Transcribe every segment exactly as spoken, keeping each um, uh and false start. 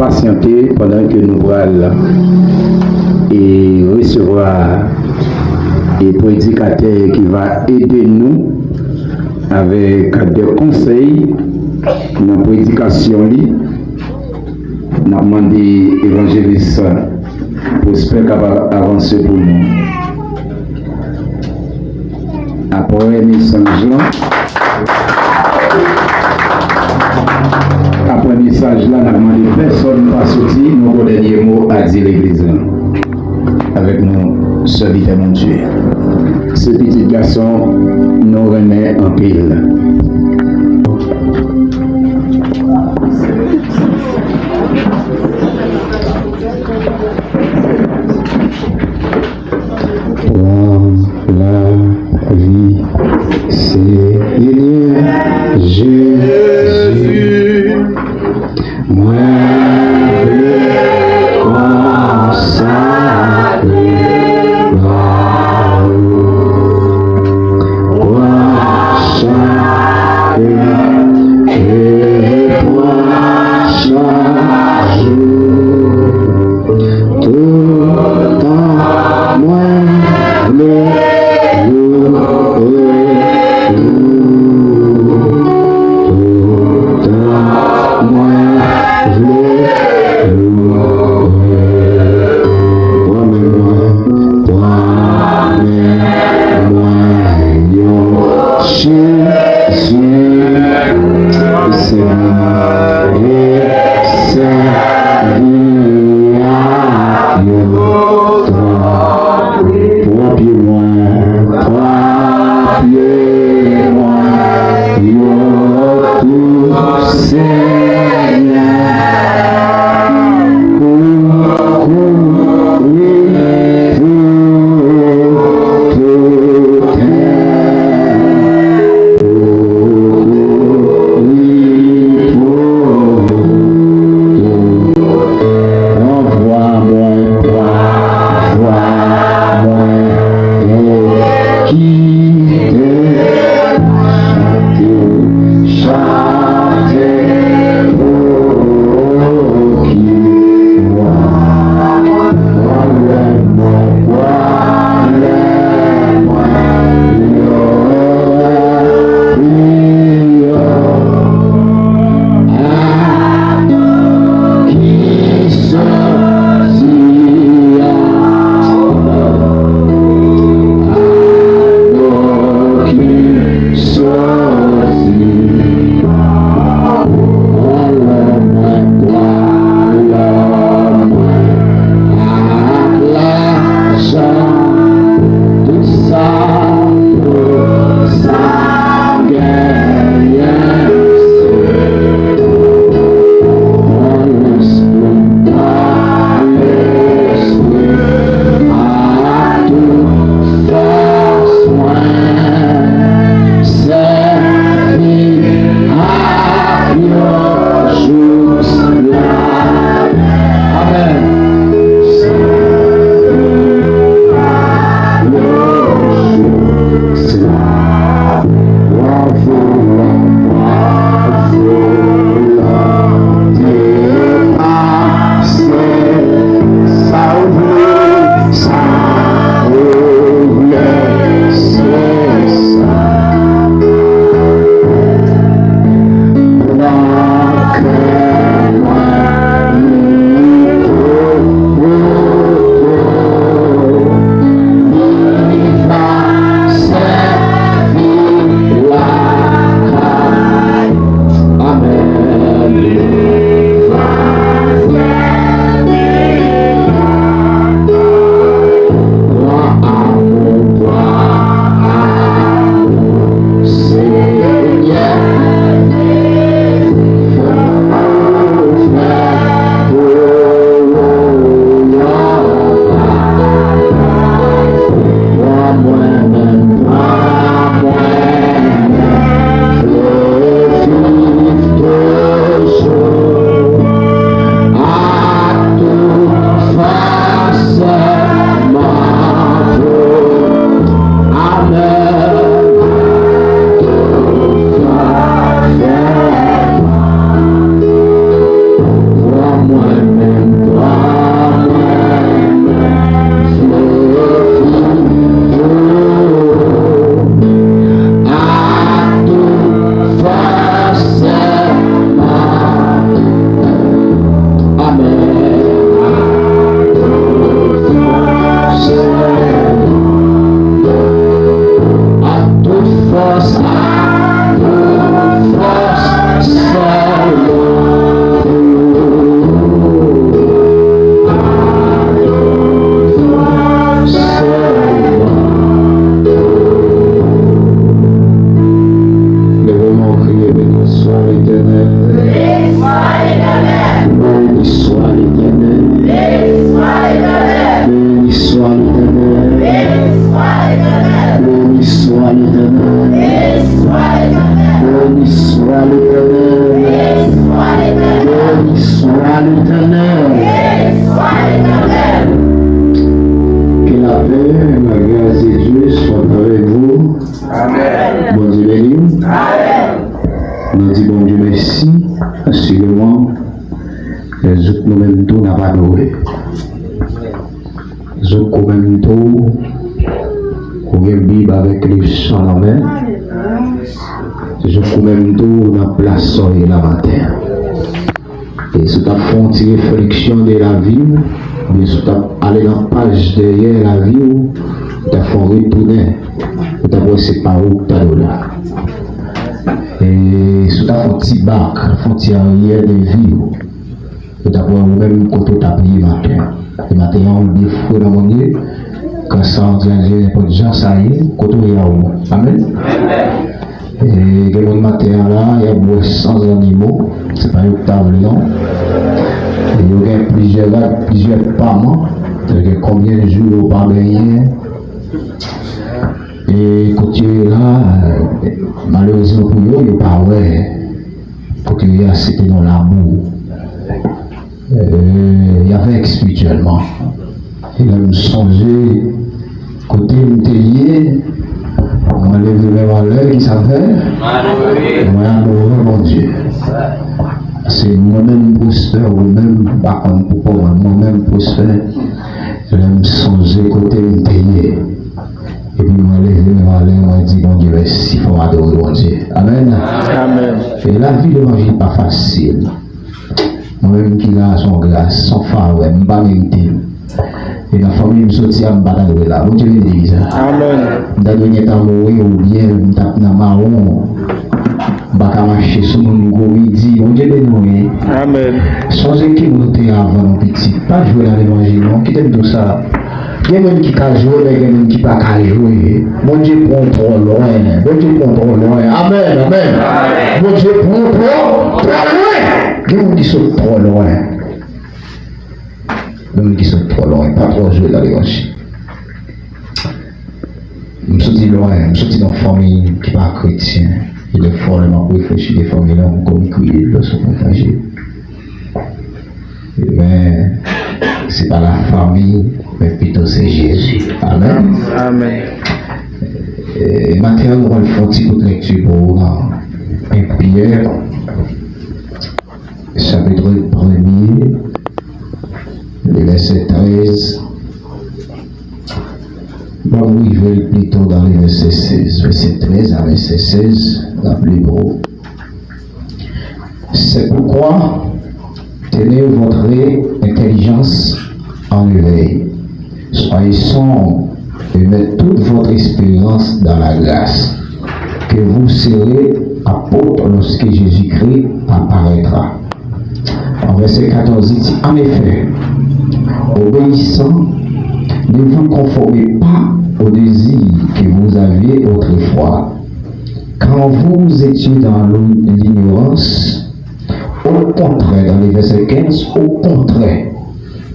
pasyante pandan ke nou pral e resevwa e predikatè ki va ede nou avèk de konsèy nan predikasyon li. N ap mande evanjelis Prosper kapab avanse pou nou. Apre mesaj lan, apre mesaj la, n ap mande pèsonn pa soti, nou gon dènye mo a di legliz lan. Avèk nou, sèvitè Bondye. Se pitit gason nou renmen anpil. Pran lavi, Senyè Jezi. Mwen vle konsakre ba ou. Pran chak Béni soit l'Éternel. Béni soit l'Éternel. Béni soit l'Éternel. Béni soit l'Éternel. Que la paix et la grâce de Dieu soient avec vous. Amen. Bondye beni w. Amen. Nou di Bondye mèsi, asireman, lèzòt nou menm tou n ap adore. Zòt ou menm tou, ou gen Bib avèk liv san nan men. Zòt ou menm tou, ou nan plas sa w ye la maten an. E si w t ap fè yon ti refleksyon de lavi w, oubyen si w t ap ale nan paj dèyè lavi w, ou t ap fè yon retounen, ou t ap wè se pa ou k t ale la. E si w t ap fè yon ti bak, fè yon ti aryè de vi w, ou t ap wè ou menm kote w t ap ye maten an. E maten an, ou defwe nan Bondye, gras a Bondye, nenpòt jan sa ye, kote w ye a ou. Amèn. E gen moun maten an la, y ap bwè san zannimo, se pa yo k ta vle non. E yo gen plizyè rad, plizyè pa man, yo gen konbyen jou yo pa benyen. E kote yo ye la, malerezman pou yo, yo pa wè. Kote yo ye a, se te nan labou. Euh, y avèk espirityèlman. E lè m sonje kote m te ye, mwen leve men m anlè, ki sa m fè? Mwen adore Bondye. Se mwen menm Prosper, ou menm, m pa konn pou kò mwen, mwen menm Prosper, lè m sonje kote m te ye. Epi mwen leve men m anlè, mwen di Bondye mèsi, fò m adore Bondye. Amèn. Amèn. E lavi levanjil pa fasil. Mwen menm ki la, se yon gras, se yon favè, m pa merite l. E nan fanmi m soti a, m pa ta dwe la. Bondye beni legliz la. Amèn. M ta dwe gentan mouri oubyen m t ap nan mawon. M pa ka mache sou moun gwo midi. Bondye beni w, wi. Amèn. Sonje ki moun ou te ye avan nou pitit. Pa jwe nan levanjil non. Kite m di w sa. Gen moun ki ka jwe, men gen moun ki pa ka jwe. Bondye pran w twò lwen. Bondye pran w twò lwen. Amèn, amèn. Bondye pran w twò, twò lwen. Gen moun ki sot twò lwen. Gen moun ki sot twò lwen. Pa twò jwe nan levanjil. M soti lwen, m soti nan fanmi ki pa kretyen. E dèfwa, lè m ap reflechi de fanmi lan, m konn kriye lòske mwen sonje. Men, se pa lafanmi, men pito se Jezi. Amèn. Amèn. E, maten an, nou pral fè yon ti kout lekti pou ou nan en Pyè, chapit premye, le vèsè trèz. Bon, nou rive l pito nan le vèsè sèz. Vèsè trèz a vèsè sèz, n ap li pou ou. C'est pourquoi tenez votre intelligence en éveil. Soyez sobre et mettez toute votre espérance dans la grâce que vous serez apôtre lorsque Jésus-Christ apparaîtra. An vèsè katòz, li di, en effet, obéissant, ne vous conformez pas aux désirs que vous aviez autrefois, quand vous étiez dans l'ignorance, au contraire, dans le verset quinze, au contraire,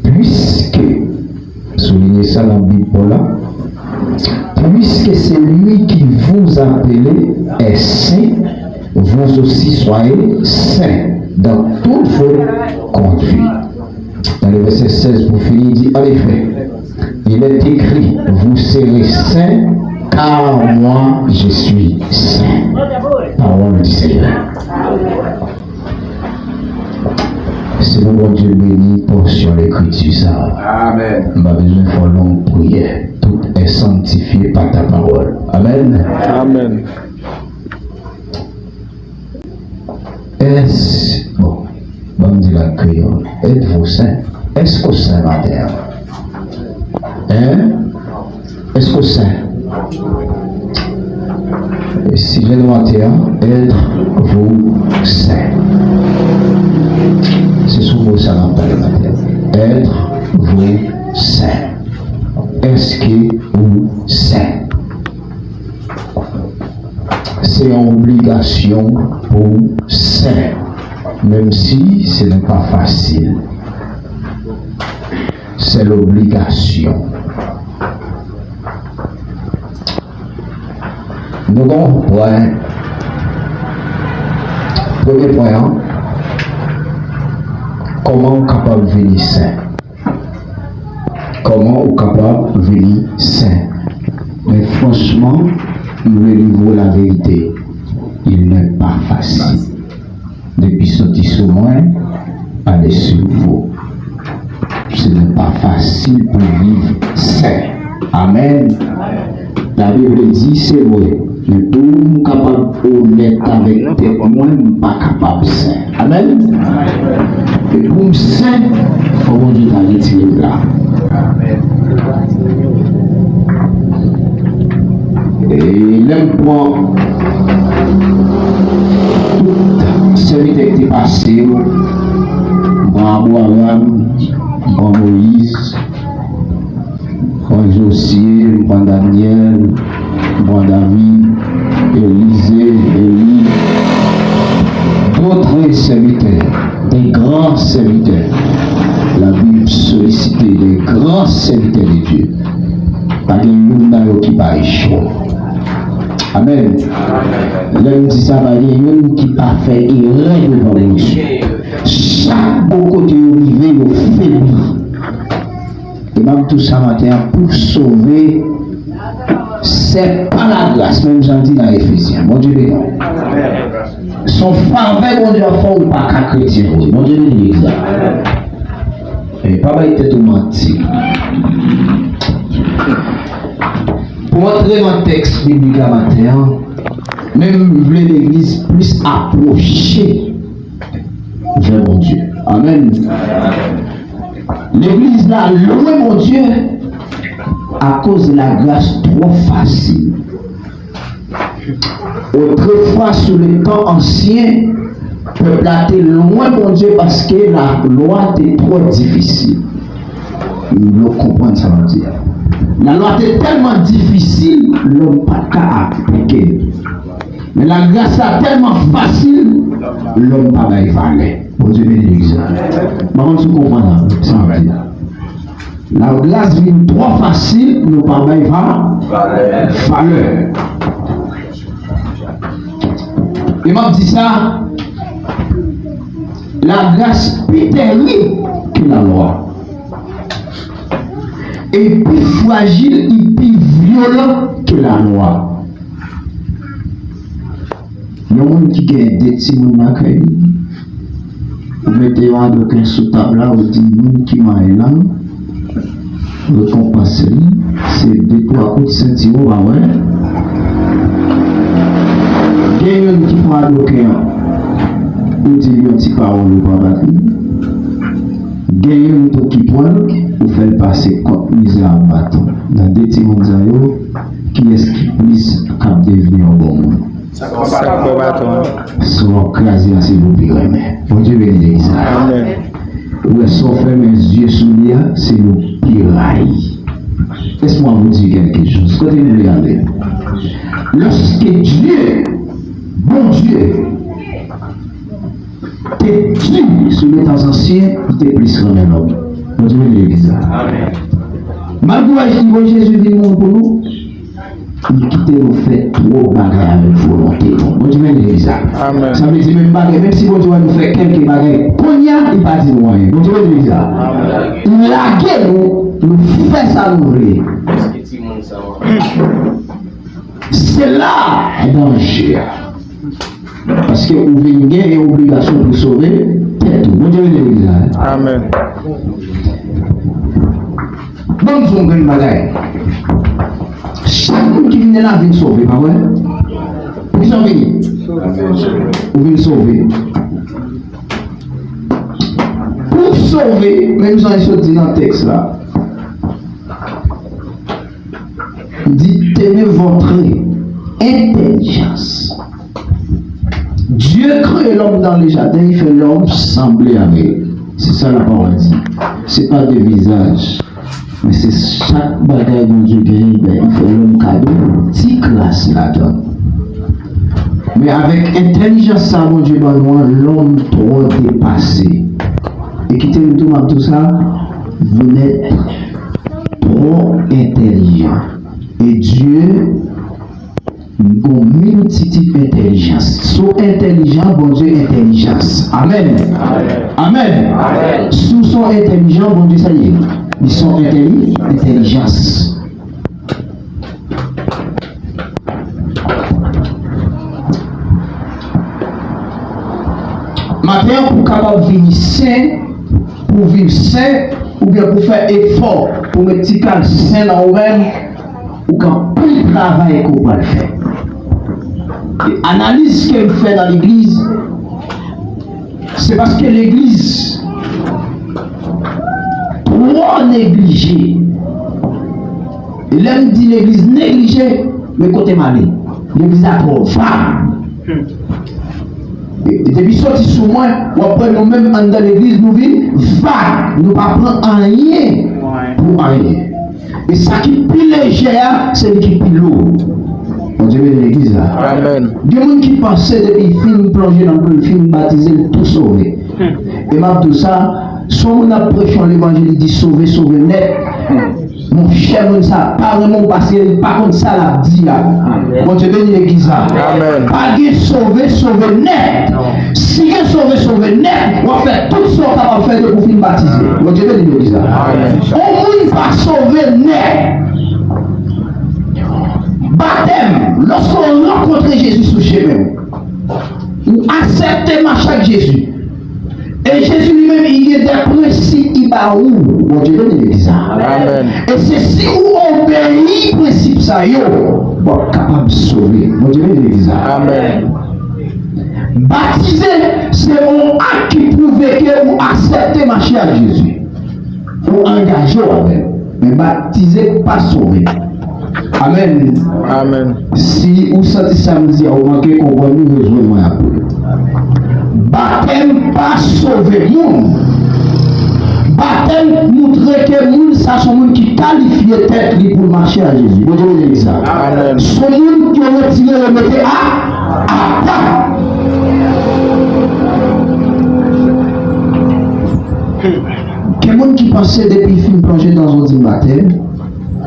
puisque, soulignez ça dans Bible là, puisque celui qui vous appelle est saint, vous aussi soyez saints dans toute votre conduite. Dans le verset seize, pour finir, il dit, en effet, il est écrit, vous serez saints, car moi je suis saint. Parole du Seigneur. Se pou Bondye beni pòsyon lekriti sa a. Amèn. M pa bezwen fè yon long priyè. Tout est sanctifié par ta parole. Amèn. Amèn. Èske, bon, ban m di l an kreyòl. Êtes-vous saint? Èske w sen maten an? Hein? Èske w sen? Sijè nou maten an, êtes-vous saint? Se sou mo sa n ap pale maten an. Êtes-vous saint? Èske ou sen? Se yon obligasyon pou w sen, menm si ce n'est pas facile. C'est l'obligation. Nou gon pwen. Premye pwen an, kòman w kapab vini sen? Kòman ou kapab vini sen? Men franchman, m vle livre la vérité. Il n'est pas facile. Depi soti sou mwen, ale sou vou. Ce n'est pas facile pou viv sen. Amèn. Labib di se vre. Men pou m kapab onèt avèk tèt mwen, m pa kapab sen. Amèn. E pou m sen, fò Bondye ta retire m la. E lè m pran tout sèvitè ki te pase yo, m pran Abraram, m pran Moyiz, m pran Josye, m pran Danyèl, m pran David, Elize, Eli, d'autres serviteurs, des grands serviteurs. La Bible sollicite des grands serviteurs de Dieu. Pa gen youn nan yo ki pa echwe. Amèn. Lè m di sa, pa gen youn ki pa fè erè devan Bondye. Chak bò kote yo rive, yo febli. E m ap di w sa maten an, pou sove, c'est par la grâce, menm jan l di nan Efezyen. Bondye beni w. Se yon favè Bondye ap fè w, ou pa ka kretyen vre. Bondye beni legliz la. E pa bay tèt ou manti. Pou antre nan tèks biblik la maten an, men m vle legliz plis apwoche vè Bondye. Amèn. Legliz la lwen Bondye akoz lagras twò fasil. Otrefwa, sou letan ansyen, pèp la te lwen Bondye paske lalwa te twò difisil. M vle w konprann sa m ap di a. Lalwa te tèlman difisil, lòm pa t ka aplike l. Men lagras la tèlman fasil, lòm pa bay valè. Bondye beni legliz la. M pa konn si w konprann sa m ap di a. Lagras vin twò fasil, nou pa bay va-, valè. E m ap di sa, lagras pi tèrib ke lalwa. E pi frajil, li pi vyolan ke lalwa. Yon moun ki gen de timoun lakay li, ou mete yon adoken sou tab la, ou di moun ki manyen la, rekonpans li, se de twa kout sentiwon, pa vre? Gen youn ki pran adoken an, ou di l yon ti pawòl, ou pa bat li. Gen youn tou ki pran l, ou fè l pase kont mizè ak baton. Nan de timoun sa yo, kiyès ki plis k ap devni yon bon moun? Sa k pran baton an. Sa w ap kraze a, se li w pi renmen. Bondye beni legliz la. Amèn. Ou wè, sa w fèmen zye sou li a, se li w pi rayi. Laisse-moi vous dire quelque chose. Kote nou vle ale? Lorsque Dieu, Bondye, te di sou letan ansyen, li te plis renmen lòm. Bondye beni legliz la. Amèn. Malgre li voye Jezi vin mouri pou nou, li kite nou fè twòp bagay avèk volonte nou. Bondye beni legliz la. Amèn. Sa vle di menm bagay, menm si Bondye wè nou fè kèlke bagay, kounye a, li pa di nou anyen. Bondye beni legliz la. Amèn. Li lage nou, nou fè sa nou vle. Se la danje a. Paske ou vin gen yon obligasyon pou sove tèt ou. Bondye beni legliz la. Amèn. Ban m di w yon grenn bagay. Chak moun ki vin nan lavi vin sove, pa vre? Poukisa w vini? Ou vin sove. Pou w sove, menm jan li sot di nan tèks la, li di, tenez votre intelligence. Dieu crée l'homme dans le jardin, il fait l'homme sembler avec. C'est ça la parole dit. C'est pas deux visages, mais c'est chaque bagay Bondye genyen, ben, il fait l'homme cadeau, ti kras ladan. Men avèk entèlijans sa Bondye ban nou an, lòm twò depase. E kite m tou, m ap di w sa, vous êtes trop intelligent. Et Dieu Gon miltitid entèlijans. Si w entèlijan, Bondye entèlijans. Amèn. Amèn. Si w se yon entèlijan, Bondye sa l ye. Li se yon entèli-, entèlijans. Maten an, pou w kapab vini sen, pou w viv sen, oubyen pou w fè efò pou w met ti kal sen nan ou menm, ou gen anpil travay ke w pral fè. E analiz ke m fè nan legliz, se paske legliz twò neglije. E lè m di legliz neglije, men kote m ale. Legliz la twò vag. E, e depi soti sou mwen, w ap wè nou menm anndan legliz, nou vin vag. Nou pa pran anyen pou anyen. E sa ki pi lejè a, se li ki pi lou. Bondye beni legliz la. Amèn. Gen moun ki panse depi l fin plonje nan dlo, l fin batize, l tou sove. E m ap di w sa, si yon moun ap preche yon levanjil, li di sove, sove nèt. Monchè, moun sa a pa renmen w paske li pa konn sa l ap di a. Bondye beni legliz la. Amèn. Pa gen sove, sove nèt. Si gen sove, sove nèt, w ap fè tout sa w kapab fè depi w fin batize. Bondye beni legliz la. Amèn. Yon moun pa sove nèt. Batèm, lòske w rankontre Jezi sou chemen w, ou aksepte mache ak Jezi, e Jezi li menm, li gen de prensip li ba ou. Bondye beni legliz la. Amèn. E se si ou obeyi prensip sa yo, w ap kapab sove. Bondye beni legliz la. Amèn. Batize, se yon ak ki pwouve ke ou aksepte mache ak Jezi. Ou angaje w avè l. Men batize pa sove. Amèn. Amèn. Si ou santi sa m di a, ou manke konprann, ou rejwenn mwen apre. Batèm pa sove moun. Batèm montre ke moun sa se yon moun ki kalifye tèt li pou l mache ak Jezi. Bondye beni legliz la. Amèn. Se yon moun ki retire, remete a, apa. Gen moun ki panse depi l fin plonje nan yon di batèm,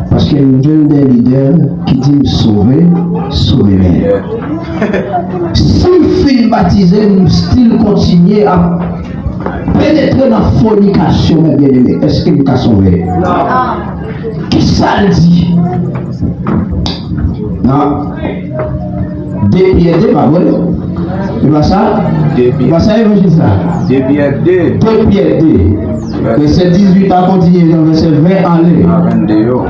paske m jwenn de lidè ki di m sove, sove nèt. Si m fin batize, m still kontinye ap penetre nan fònikasyon, men byeneme, èske m ka sove? Kisa l di? Nan De Pyè de, pa vre? E pa sa? De Pyè. E pa sa evanjil sa? De Pyè de. De Pyè de. Vèsè dizuit a kontinye nan vèsè ven ale. A vennde yo.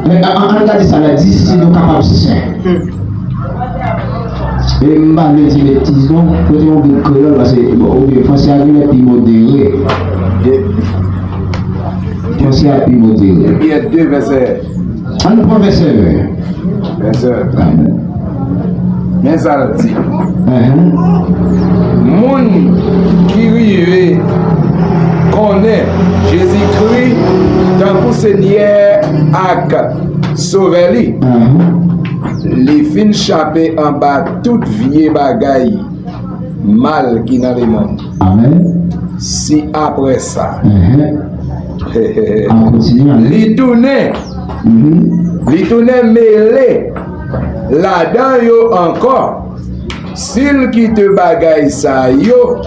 Men, an, an, ann gade sa la, di si nou kapab sen. E m pa vle di betiz non, kote yon bout kreyòl, paske, bon, oubyen franse a genlè pi modere. De, Franse a pi modere. De Pyè de vèsè. Ann pran vèsè ven. Vèsè ven. Men sa l di. Ahan. Moun ki rive konnen Jezikri tankou Senyè ak Sovè li, ahan, li fin chape anba tout vye bagay mal ki nan lemonn. Amèn. Si apre sa, mhm, an kontinye, amèn, li tounen, mhm, li tounen mele ladan yo ankò, si l kite bagay sa yo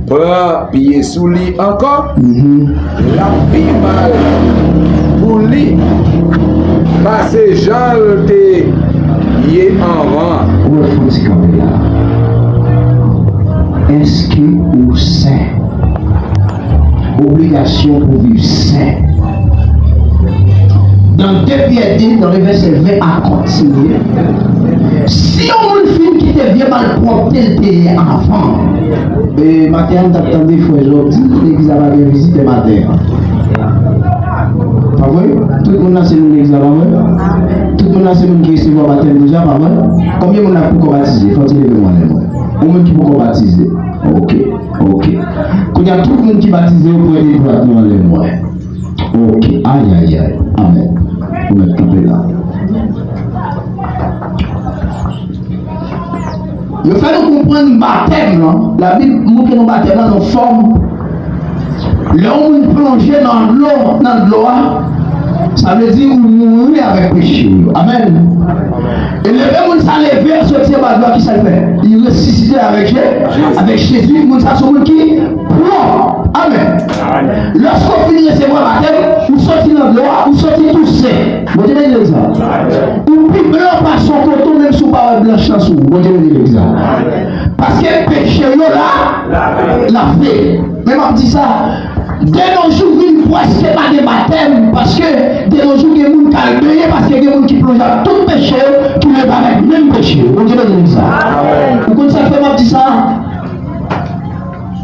pran pye sou li ankò, mhm, l ap pi mal pou li pase jan l te ye anvan. Ou wè, fò n ti kanpe la. Èske ou sen? Obligasyon pou viv sen. Nan de Pyè de, nan le vèsè ven a kontinye. Si yon moun fin kite vye malpwòpte l te ye anvan. E maten an, m t ap tande frè Jòb di, legliz la pa gen vizitè maten an. Pa vre? Tout moun nan se moun legliz la, pa vre? Tout moun nan se moun ki resevwa batèm deja, pa vre? Konbyen moun la ki poko batize? Fò w ti leve men w anlè mwen. Yon moun ki poko batize. Ok, ok. Kounye a, tout moun ki batize yo, pran de dwat nou anlè mwen. Ok, ayayay. Amèn. Ou mèt kanpe la. Yo fè nou konprann batèm lan. Labib montre nou batèm lan nan fòm. Lè yon moun plonje nan dlo, nan dlo a, Sa vle di ou mouri avèk peche w yo. Amèn. E leve moun sa leve, soti anba dlo a, ki sa l fè? Li resisite avèk Je-, avèk Jezi. Moun sa se yon moun ki pwòp. Amèn. Lòske w fin resevwa batèm, ou soti nan dlo a, ou soti tou sen. Bondye beni legliz la. Ou pi blan pase yon koton, menm si w pa wè blanch lan sou ou. Bondye beni legliz la. Paske peche w yo la, lave. Men m ap di sa, de nos jours vin prèske pa gen batèm, paske de nos jours gen moun k al benyen, paske gen moun ki plonje ak tout peche yo, ki leve avèk menm peche yo. Bondye beni legliz la. Ou konn sa k fè m ap di sa?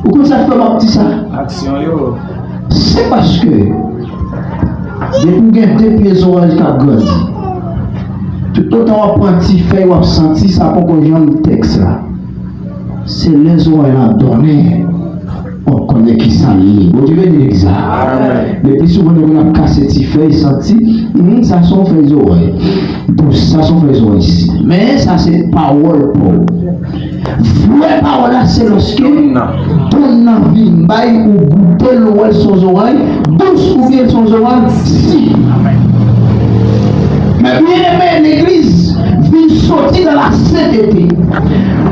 Ou konn sa k fè m ap di sa? Aksyon yo. Se paske depi w gen de pye zòrèy k ap grandi, toutotan w ap pran ti fèy, w ap santi sa poko janm tèks la. Se lè zòrèy la donnen, w ap konnen ki sa l ye. Bondye beni legliz la. Amèn. Le pli souvan nou konn ap kase ti fèy, santi, hmm, sa se yon fèy zòrèy. Dous, sa se yon fèy zòrèy si. Men sa se pawòl pa w. Vrè pawòl la se lòske don nan vin bay ou goute l, ou wè l se yon zòrèy dous oubyen l se yon zòrèy si. Men byeneme, legliz vin soti nan lasentete.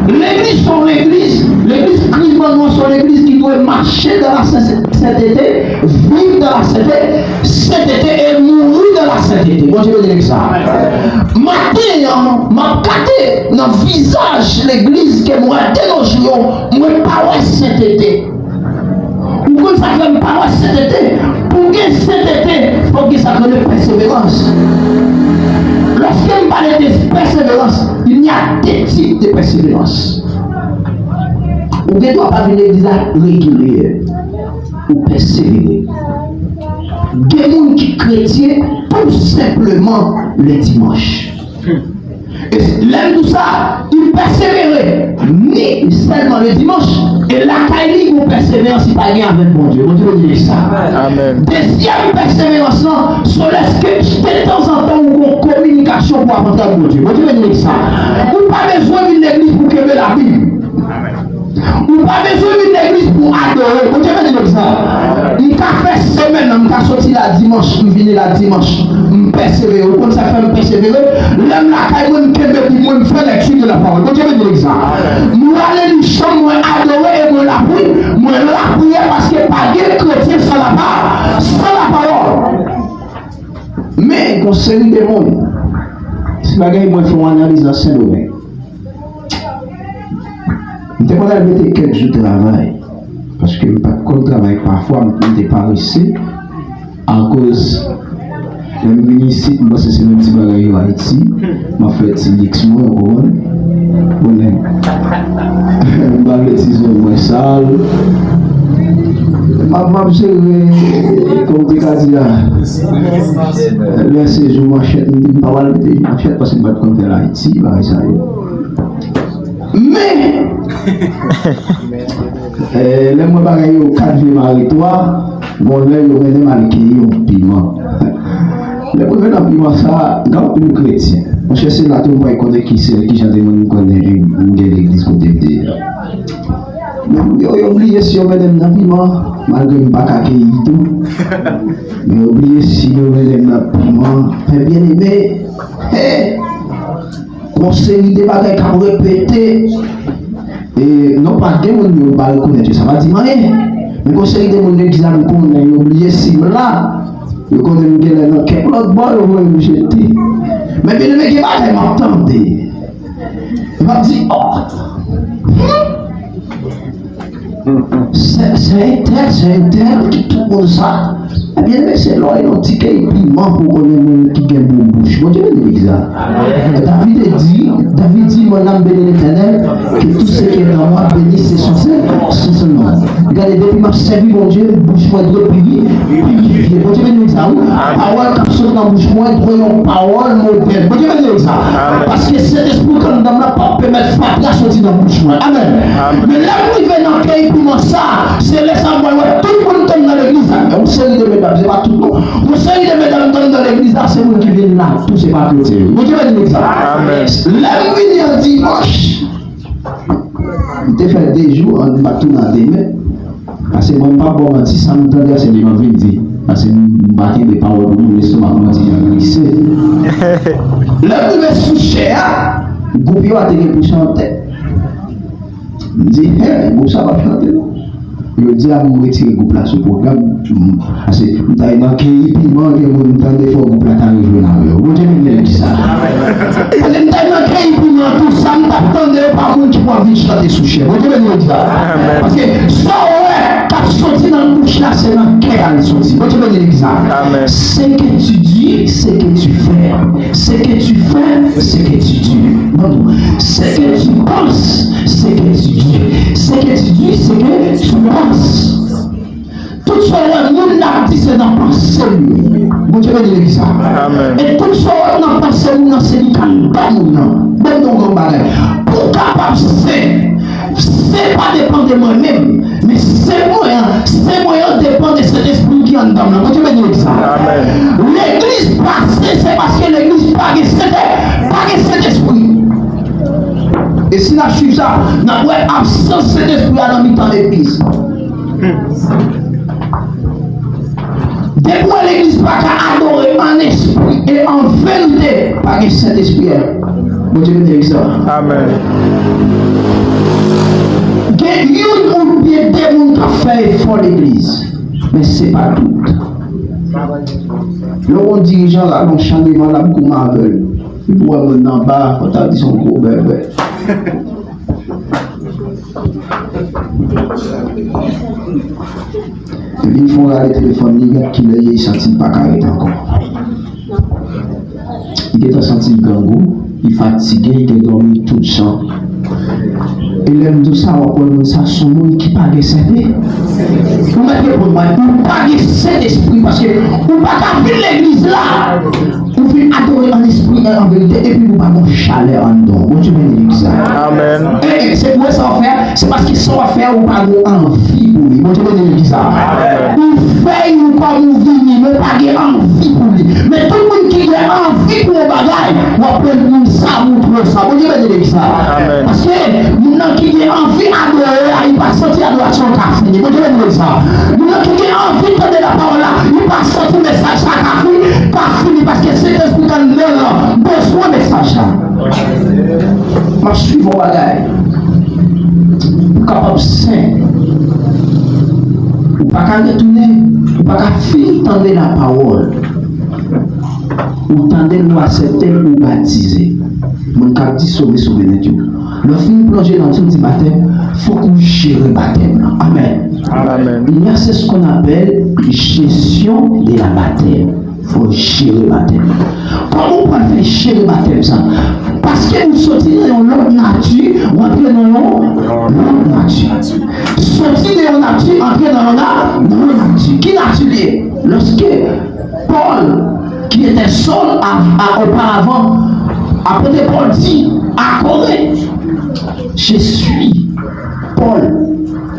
Legliz se yon legliz, legliz Kris ban nou an se yon legliz ki dwe mache nan lasentete, viv nan lasentete, sentete e mouri nan lasentete. Bondye beni legliz sa. Maten an, m ap gade nan vizaj legliz ke m wè de nos jours yo, mwen pa wè sentete. Ou konn sa k fè m pa wè sentete? Pou gen sentete, fòk gen sa k rele pèseverans. Lòske m pale de pèseverans, il y a deux types de persévérance. Ou gen dwa pa vin legliz la regilyè, ou pèsevere. Gen moun ki kretyen tou senpleman le dimanch. E lè m di w sa, li pèsevere ni sèlman le dimanch, e lakay li gon pèseverans li pa gen avèk Bondye. Bondye beni legliz sa. Amèn. Dezyèm pèseverans lan, se lèske detanzantan ou gon kominikasyon pou w ap antre ak Bondye. Bondye beni legliz sa. Ou pa bezwen vin legliz pou kenbe Labib. Ou pa bezwen vin legliz pou adore. Bondye beni legliz sa. M ka fè semèn nan, m ka soti la dimanch, m vini la dimanch. M pèsevere. Ou konn sa k fè m pèsevere? Lè m lakay mwen, m kenbe Bib mwen, m fè lèkti de la pawòl. Bondye beni legliz sa. Mwen ale nan chanm mwen adore e mwen lapri. Mwen lapriyè paske pa gen kretyen san lapa-, san lapawòl. Men, gon seri de moun, se bagay mwen fè yon analiz nan Sendomeng. M te konn al mete kèk jou travay, paske m pa t konn travay pafwa, m, m te parese, akoz lè m vin isit, m panse se menm ti bagay yo Ayiti, m ap fè ti liks mwen, ou konprann? Ou konnen. M pa vle ti zòn mwen sal. M ap, m ap jere, kòm te ka di a, lè se jou manchèt, m di m pa pral mete manchèt paske m pa t konn fè l Ayiti, bagay sa yo. Men, eh, lè m wè bagay yo kat vye mare twa, bon, lè yo mennen m al keyi yon piman. Lè m rive nan piman sa, gen anpil kretyen. Monchè, se la tou m pral konnen ki se, ki jan de moun m konnen, m gen legliz kote m te ye a. Men yo, yo bliye si yo mennen m nan piman, malgre m pa ka keyi tou. Men yo bliye si yo mennen m nan piman. Men byeneme, hey! Gon seri de bagay k ap repete. E non pa gen moun yo pa rekonèt yo, sa pa di m anyen. Men gon seri de moun legliz la m konnen, yo bliye si m la. Yo konnen m genlè nan kèk lòt bò, yo voye m jete. Men byeneme, gen bagay m ap tande. M ap di, oh! Hmm? Se, se entèl, se entèl ki tout moun sa. Ebyen, men se lè w nan ti kèy piman pou w konnen moun ki gen bon bouch. Bondye beni legliz la. David te di, David di, mon âme bénit l'Éternel, que tout ce qui est en moi bénisse son saint, son saint nom. Gade, depi m ap sèvi Bondye, bouch mwen dwe piri-, pirifye. Bondye beni legliz la, wi. Pawòl k ap sot nan bouch mwen dwe yon pawòl modèn. Bondye beni legliz la. Paske Sentespri k anndan m nan p ap pèmèt fatra soti nan bouch mwen. Amèn. Men lè m rive nan kèy piman sa, se lè sa m pral wè tout moun k anndan legliz la. Yon seri de medam, se pa tout non. Yon seri de medam k anndan legliz la, se moun ki vin la tou, se pa kretyen yo. Bondye beni legliz la. Lè m vini an dimanch, m te fè de jou, an, m pa t tounen an demen. Paske mwen, m p ap ba w manti, sa m tande a, se li m ap vin di. Paske m, m pa kenbe pawòl pou Lestomak mwen ti jan glise. Lè m rive sou chè a, gwoup yo a te gen pou chante. M di, hè, gwoup sa p ap chante non. Yo di a pou m retire gwoup la sou pwogram. M, pase m ta nan keyi piman, gen moun m tande fò gwoup la ta rejwenn avè yo. Bondye beni legliz sa. Pase m ta nan keyi piman, tout sa m t ap tande yo pa moun ki pou anvi chante sou chè. Bondye beni legliz sa. Paske sa w wè k ap soti nan bouch la, se nan kè a l soti. Bondye beni legliz sa. Ce que tu dis, ce que tu fais. Ce que tu fais, ce que tu dis. Bon, ce que tu penses, ce que tu dis. Ce que tu dis, ce que tu penses. Tout sa w wè moun nan ap di se nan panse l ye. Bondye beni legliz sa. E tout sa w wè nan panse moun nan se li k anndan moun nan. Ban m di w yon bagay. Pou w kapab sen, sen pa depann de mwen menm, men sen mwen an, sen mwen an depann de Sentespri ki anndan m nan. Bondye beni legliz sa. Legliz pa sen, se paske legliz pa gen Sentespri, pa gen Sentespri. E si n ap swiv sa, n ap wè absans Sentespri a nan mitan legliz. Depi w wè legliz pa ka adore an espri e an verite, pa gen Sentespri a. Bondye beni legliz sa. Gen youn oubyen de moun k ap fè efò legliz, men se pa tout. Lè w wè yon dirijan la, yon chan devan l ap goumen avè l. Epi w wè moun nan anba, fò ta di se yon gwo bèbè. Epi l fè yon rale telefòn li, gad kilè ye, li santi l pa ka ret ankò. Li gentan santi l grangou, li fatige, li te dòmi tout jan. E lè m di w sa, w ap wè moun sa se yon moun ki pa gen sente. Ou mèt reponn mwen, ou pa gen Sentespri, paske ou pa ka vin legliz la. Ou vin adore an espri e an verite, epi ou pa gon chalè anndan w. Bondye beni legliz la. E, e, se pou sa w fè, se paske sa w ap fè a, ou pa gon anvi pou li. Bondye beni legliz la. Ou fè l kòm ou vini, men ou pa gen anvi pou li. Men tout moun ki gen anvi pou yon bagay, w ap wè moun sa montre w sa. Bondye beni legliz la. Paske moun nan ki gen anvi adore a, li pa santi adorasyon an ka fini. Bondye beni legliz la. Moun nan ki gen anvi tande lapawòl la, li pa santi mesaj sa ka fini, ka fini, paske Sentespri k anndan l lan bezwen mesaj la. M ap swiv yon bagay. Pou kapab sen, ou pa ka retounen, ou pa ka fin tande lapawòl. Ou tande l, ou aksepte l, ou batize. Moun k ap di sove, sove nèt yo. Lè w fin plonje nan yon ti batèm, fòk ou jere batèm nan. Amèn. Il y a, c'est ce qu'on appelle gestion de la baptême. Fò w jere batèm. Kòman w pral fè jere batèm sa? Paske ou soti nan yon lòt nati, ou antre nan yon lòt nati. Soti nan yon nati, antre nan yon na-, nan yon nati. Ki nati li ye? Lòske Pòl, ki etè Sòl a, a, oparavan, apot Pòl di, à Corinthe, je suis Paul.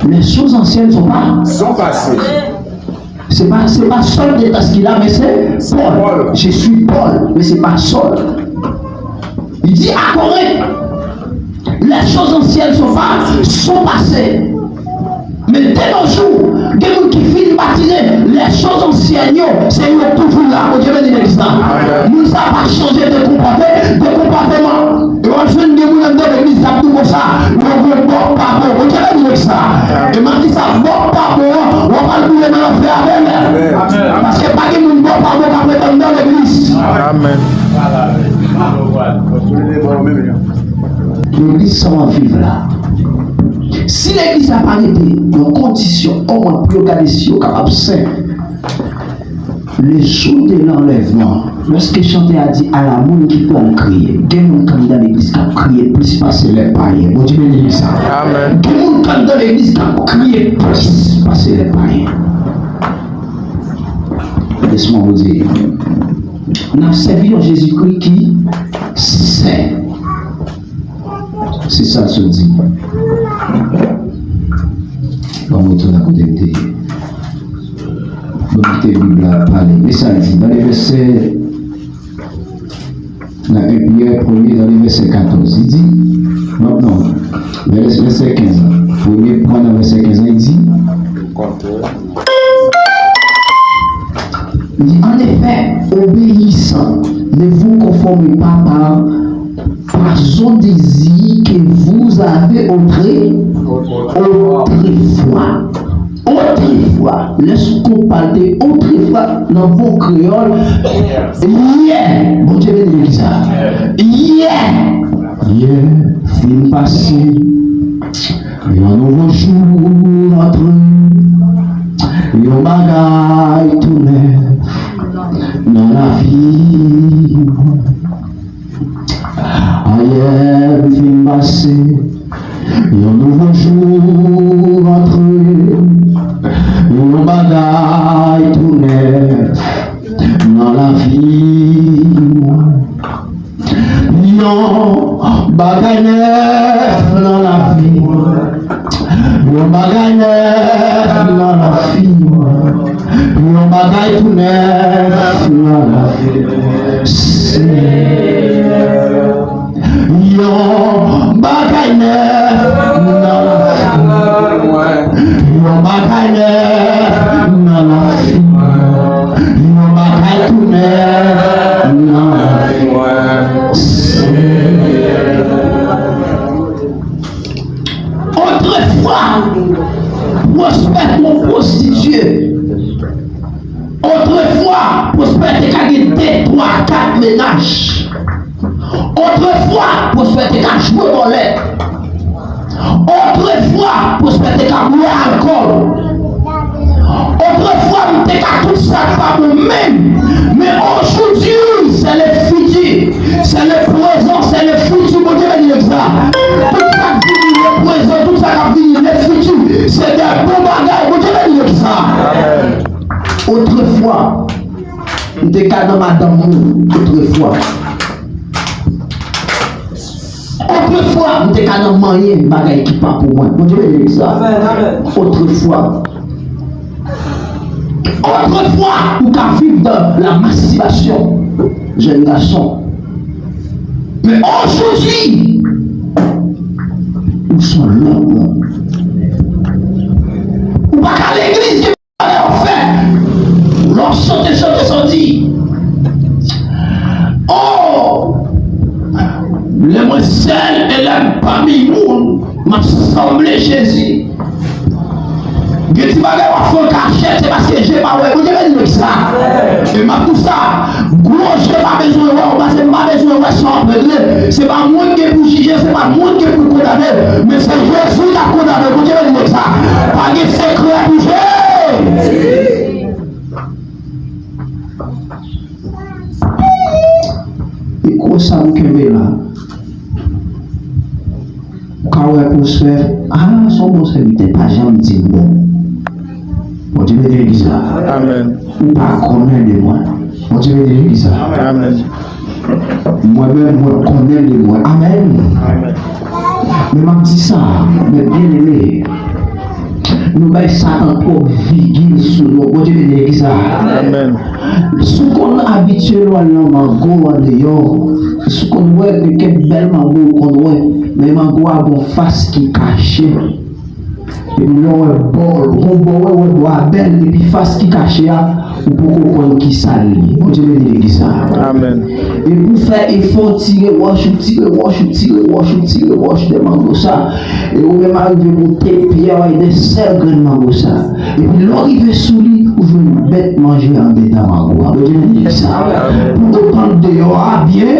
Les choses anciennes sont pas. Sont passées. Se pa, se pa Sòl de Tès ki la, men se Pòl. Je suis Paul, men se pa Sòl. Li di à Corinthe, les choses anciennes sont pas, sont passées. Men de nos jours, gen moun ki fin batize, les choses anciennes yo, se yo toujou la. Bondye beni legliz la. Moun sa pa chanje de konpòte, de konpòteman. E w ap jwenn de moun anndan legliz k ap di w konsa, yo gen bò pa bon. Bondye beni legliz la. E m ap di sa, bò pa bon an, w ap al boule nan lanfè avè l. Paske pa gen moun bò pa bon k ap ret anndan legliz. Legliz sa w ap viv la. Si legliz la pa rete nan kondisyon omwen pou yo gade si yo kapab sen, le jour de l'enlèvement, lòske chantè a di ala moun ki pral kriye, gen moun k anndan legliz k ap kriye plis pase lè payen. Bondye beni legliz sa. Gen moun k anndan legliz k ap kriye plis pase lè payen. Laisse-moi vous dire, n ap sèvi yon Jezikri ki sen. Se sa l sot di. Ban mwen retounen kote m te ye. Ban m kite Bib la pale. Men sa l di nan le vèsè, nan en Pyè premye, nan le vèsè katòz, li di, non, non, vèsè, vèsè kenz la. Premye pwen nan vèsè kenz la, li di, Kontre. Il dit, en effet, obéissant, ne vous conformez pas par, par son désir que vous avez autré-, autrefois. Autrefois, lèske w pale de autrefois nan bon kreyòl, yè, Bondye beni legliz la. Yè, yè fin pase. Yon nouvo jou rantre, yon bagay tou nèf nan lavi mwen. Ayè m fin pase, yon nouvo jou rantre, yon bagay tou nèf nan lavi mwen. Yon bagay nèf nan lavi mwen. Yon bagay nèf nan lavi mwen. Yon bagay tou nèf nan lavi mwen. Senyè. Yon bagay nèf nan lavi mwen. Yon bagay nèf nan lavi mwen. Yon bagay tou nèf nan lavi mwen. Otrefwa, pwospè te yon pwostitye. Otrefwa, pwospè te ka gen de, twa, kat mennaj. Otrefwa, pwospè te ka jwe bòlèt. Otrefwa, pwospè te ka bwè alkòl. Otrefwa, m te ka tout sa k pa bon menm. Men aujourd'hui, c'est le futur, c'est le présent, c'est le futur. Bondye beni legliz la. Tout sa k vini, le prezan, tout sa k ap vini, le futur, se de bon bagay. Bondye beni legliz la. Otrefwa, m te ka nan madanm moun, otrefwa. Otrefwa, m te ka nan manyen bagay ki pa pou mwen. Bondye beni legliz la. Otrefwa. Otrefwa, ou ka viv dans la masturbation, jèn gason. Men aujourd'hui, ou se yon lòt moun. Ou pa ka legliz, gen bagay w fè. Lè w chante, chante, chante. Oh! Lè mwen sèl e lè m pami moun, m ap sanble Jezi. Gen ti bagay w ap fè an kachèt, se paske je pa wè. Bondye beni legliz la. E m ap di w sa, gwo je pa bezwen wè w, paske m pa bezwen wè sa w ap regle. Se pa mwen ki gen pou jije, se pa mwen ki gen pou kondane, men se Jezi k ap kondane. Bondye beni legliz la. Pa gen sekrè pou Jezi. Mikwo sa m kenbe la. Ou ka wè pwospè, ah, se yon bon sèvitè, pa janm di m bon. Bondye beni legliz la. Amèn. Ou pa konnen de mwen. Bondye beni legliz la. Amèn. Mwen menm, mwen konnen de mwen. Amèn. Amèn. Men m ap di sa, men byeneme, nou bay Satan twòp vigil sou nou. Bondye beni legliz la. Amèn. Si w konn abitye lè w al nan mango andeyò, si w konn wè, gen kèk bèl mango ou konn wè, men mango a gon fas ki kache. Epi lè w wè bò, gon bò, wè, wè bò a bèl, epi fas ki kache a, ou poko konn kisa l ye. Bondye beni legliz la. Amèn. Epi w fè efò, w tire wòch, ou tire wòch, ou tire wòch, ou tire wòch de mango sa. E ou menm arive moute pyè w de sèl grenn mango sa. Epi lè w rive sou li, ou jwenn bèt manje andedan mango a. Bondye beni legliz la. Pou otan deyò a byen,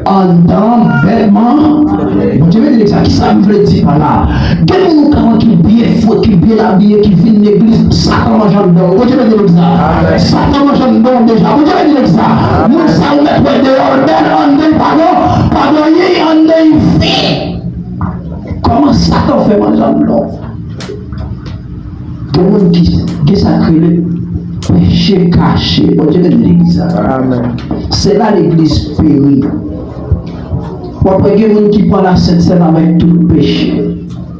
anndan bèt man-, Bondye beni legliz la. Kisa m vle di pa la? Gen moun ou ka wè ki byen fre, ki byen abiye, ki vin legliz, Satan manje anndan w. Bondye beni legliz la. Satan manje anndan w deja. Bondye beni legliz la. Moun sa ou mèt wè deyò l bèl, anndan l pa bon, pa bon anyen, anndan l fè. Kòman Satan fè manje anndan w? Gen moun ki gen sa k rele peche kache. Bondye beni legliz la. Amèn. Se la legliz peri. W ap wè gen moun ki pran la Sent Sèn avèk tout peche.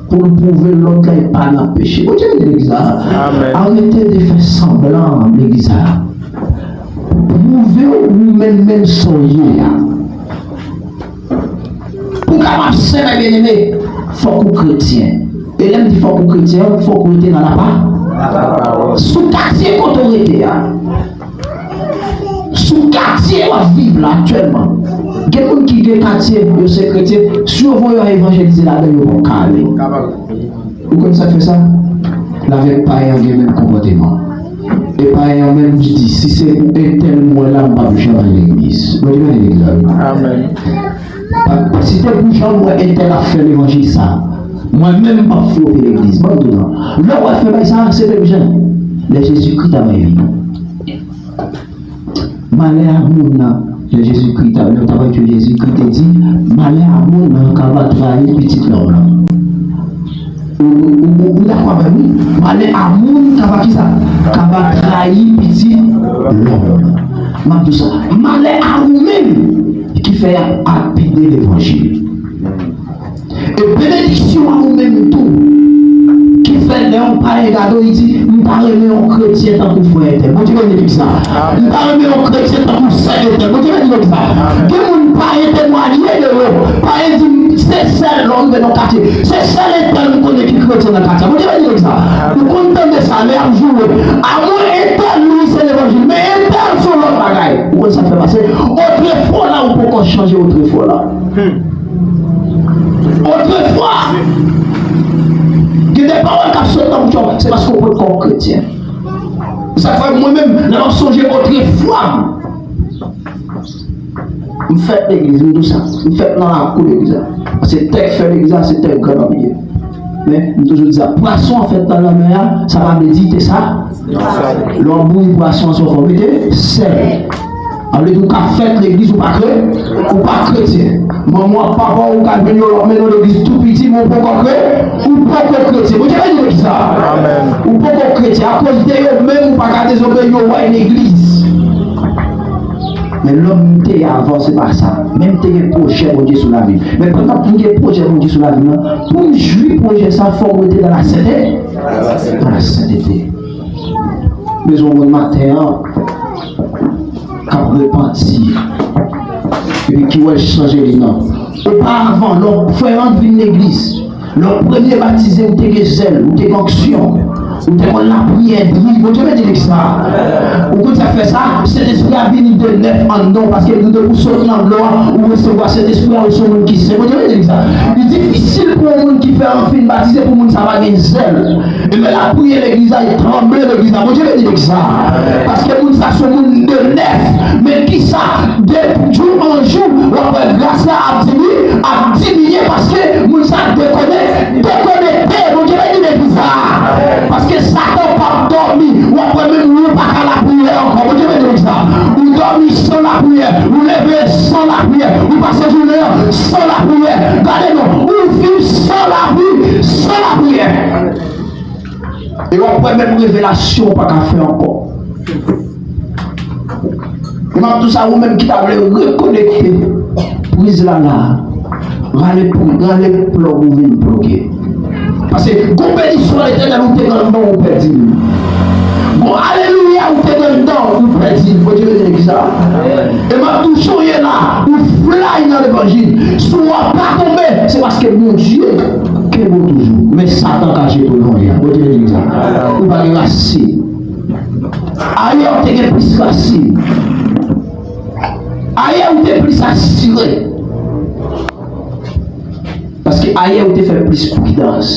Pou l pwouve lòt la e pa nan peche. Bondye beni legliz la. Amèn. Arete de fè sanblan legliz la. Pwouve ou menm menm sa w ye a. Pou w kapab sen, byeneme, fòk ou kretyen. E lè m di fòk ou kretyen, fòk ou rete nan lapa. Sou katye kote w rete a. ap viv la aktyèlman. Gen moun ki gen katye, yo se kretyen, si yo voye yo al evanjelize ladan, yo pap ka ale. Ou konn sa k fè sa? L avèk payen an gen menm konpòteman. E payen an menm di, si se pou entèl m wè la, m pap janm al legliz. Bondye beni legliz la, wi. Amèn. Pa, pa, si te pou jan m wè entèl ap fè levanjil sa, mwen menm m pap fwope legliz. Ban m di w non. Lè w wè fè bagay sa, se menm jan. Lè Jezikri ta bay vi. Malè a moun nan, lè Jezikri ta, lè yo t ap entwodui Jezikri, te di, malè a moun nan k ap trayi pitit lòm lan. Ou, ou, ou, ou dakò avè m, wi? Malè a moun k ap kisa? K ap trayi pitit lòm. M ap di w sa. Malè a ou menm ki fè y ap lapide levanjil. E benediksyon a ou menm tou, ki fè lè yon payen gade w, li di, m pa renmen yon kretyen tankou frè entèl. Bondye beni legliz la. M pa renmen yon kretyen tankou sè entèl. Bondye beni legliz la. Gen moun payen temwaye de yo. Payen di, se sèl lè w rive nan katye. Se sèl entèl m konnen ki kretyen nan katye a. Bondye beni legliz la. Ou konn tande sa lè y ap joure. A mwen entèl wi se levanjil. Men entèl se yon lòt bagay. Ou konn sa k fè pase? Otrefwa la ou poko chanje otrefwa la. Otrefwa, gen de pawòl k ap sot nan bouch ou, se paske ou potko kretyen. Sa fè mwen menm, lè m ap sonje otrefwa, m fèt legliz, m di w sa, m fèt nan lakou legliz la. Se tè k fè legliz la, se tè k gran nan pye. Men, m toujou di sa, pwason an fèt nan lanmè a, sa pa vle di te sa. Lè w ap bouyi pwason an, sa w fè w mete sèl. Sa vle di ou ka fèt legliz, ou pa kre, ou pa kretyen. Manman w ak papa w, ou ka jwenn yo, lè w ap mennen w legliz tou piti, men ou poko kre, ou poko kretyen. Bondye beni legliz sa. Amèn. Ou poko kretyen. Akoz de yo menm, ou pa ka dezobeyi yo, w al legliz. Men lòm m te ye avan, se pa sa. Men m te gen pwojè Bondye sou lavi m. Men pandan m gen pwojè Bondye sou lavi m nan, pou m jwi pwojè sa, fò m rete dans la sainteté. Dans la sainteté. Bezwen moun maten an k ap repanti. Epi ki wè l chanje li nan. Oparavan, lè w frè an vin legliz, lè w premye batize, ou te gen zèl, ou te gen onksyon, ou te konn lapriyè, bri. Bondye beni legliz la. Ou konn sa k fè sa? Sentespri a vini de nèf anndan w, paske li te pou sot nan dlo a, ou resevwa Sentespri a, ou se yon moun ki sen. Bondye beni legliz la. Li difisil pou yon moun ki fè, an fin batize, pou moun sa pa gen zèl. E lè l ap priye legliz la, e tranble legliz la. Bondye beni legliz la. Paske moun sa se yon moun de nèf. Men kisa? De jou an jou, w ap wè gras la ap diminye, ap diminye paske moun sa dekonekte, dekonekte. Bondye beni legliz la. Paske Satan p ap dòmi. W ap wè menm ou pa ka lapriyè ankò. Bondye beni legliz la. Ou dòmi san lapriyè. Ou leve san lapriyè. Ou pase jounen an san lapriyè. Gade non. Ou viv san lapri, san lapriyè. E w ap wè menm revelasyon ou pa ka fè ankò. E m ap di w sa, ou menm ki ta vle rekonekte, priz la la. Rale pou, rale plòg ou vin ploge. Paske gon benisyon Letènèl ou te gen anndan w, ou pèdi l. Gon alelouya ou te gen anndan w, ou pèdi l. Bondye beni legliz la. E m ap di w, jan w ye la, ou fly nan levanjil. Si w pa tonbe, se paske Bondye kenbe w toujou. Men Satan ka jete w nan yon yè. Bondye beni legliz la. Ou pa gen rasin. Ayè, ou te gen plis rasin. Ayè, ou te plis asire. Paske ayè, ou te fè plis pridans.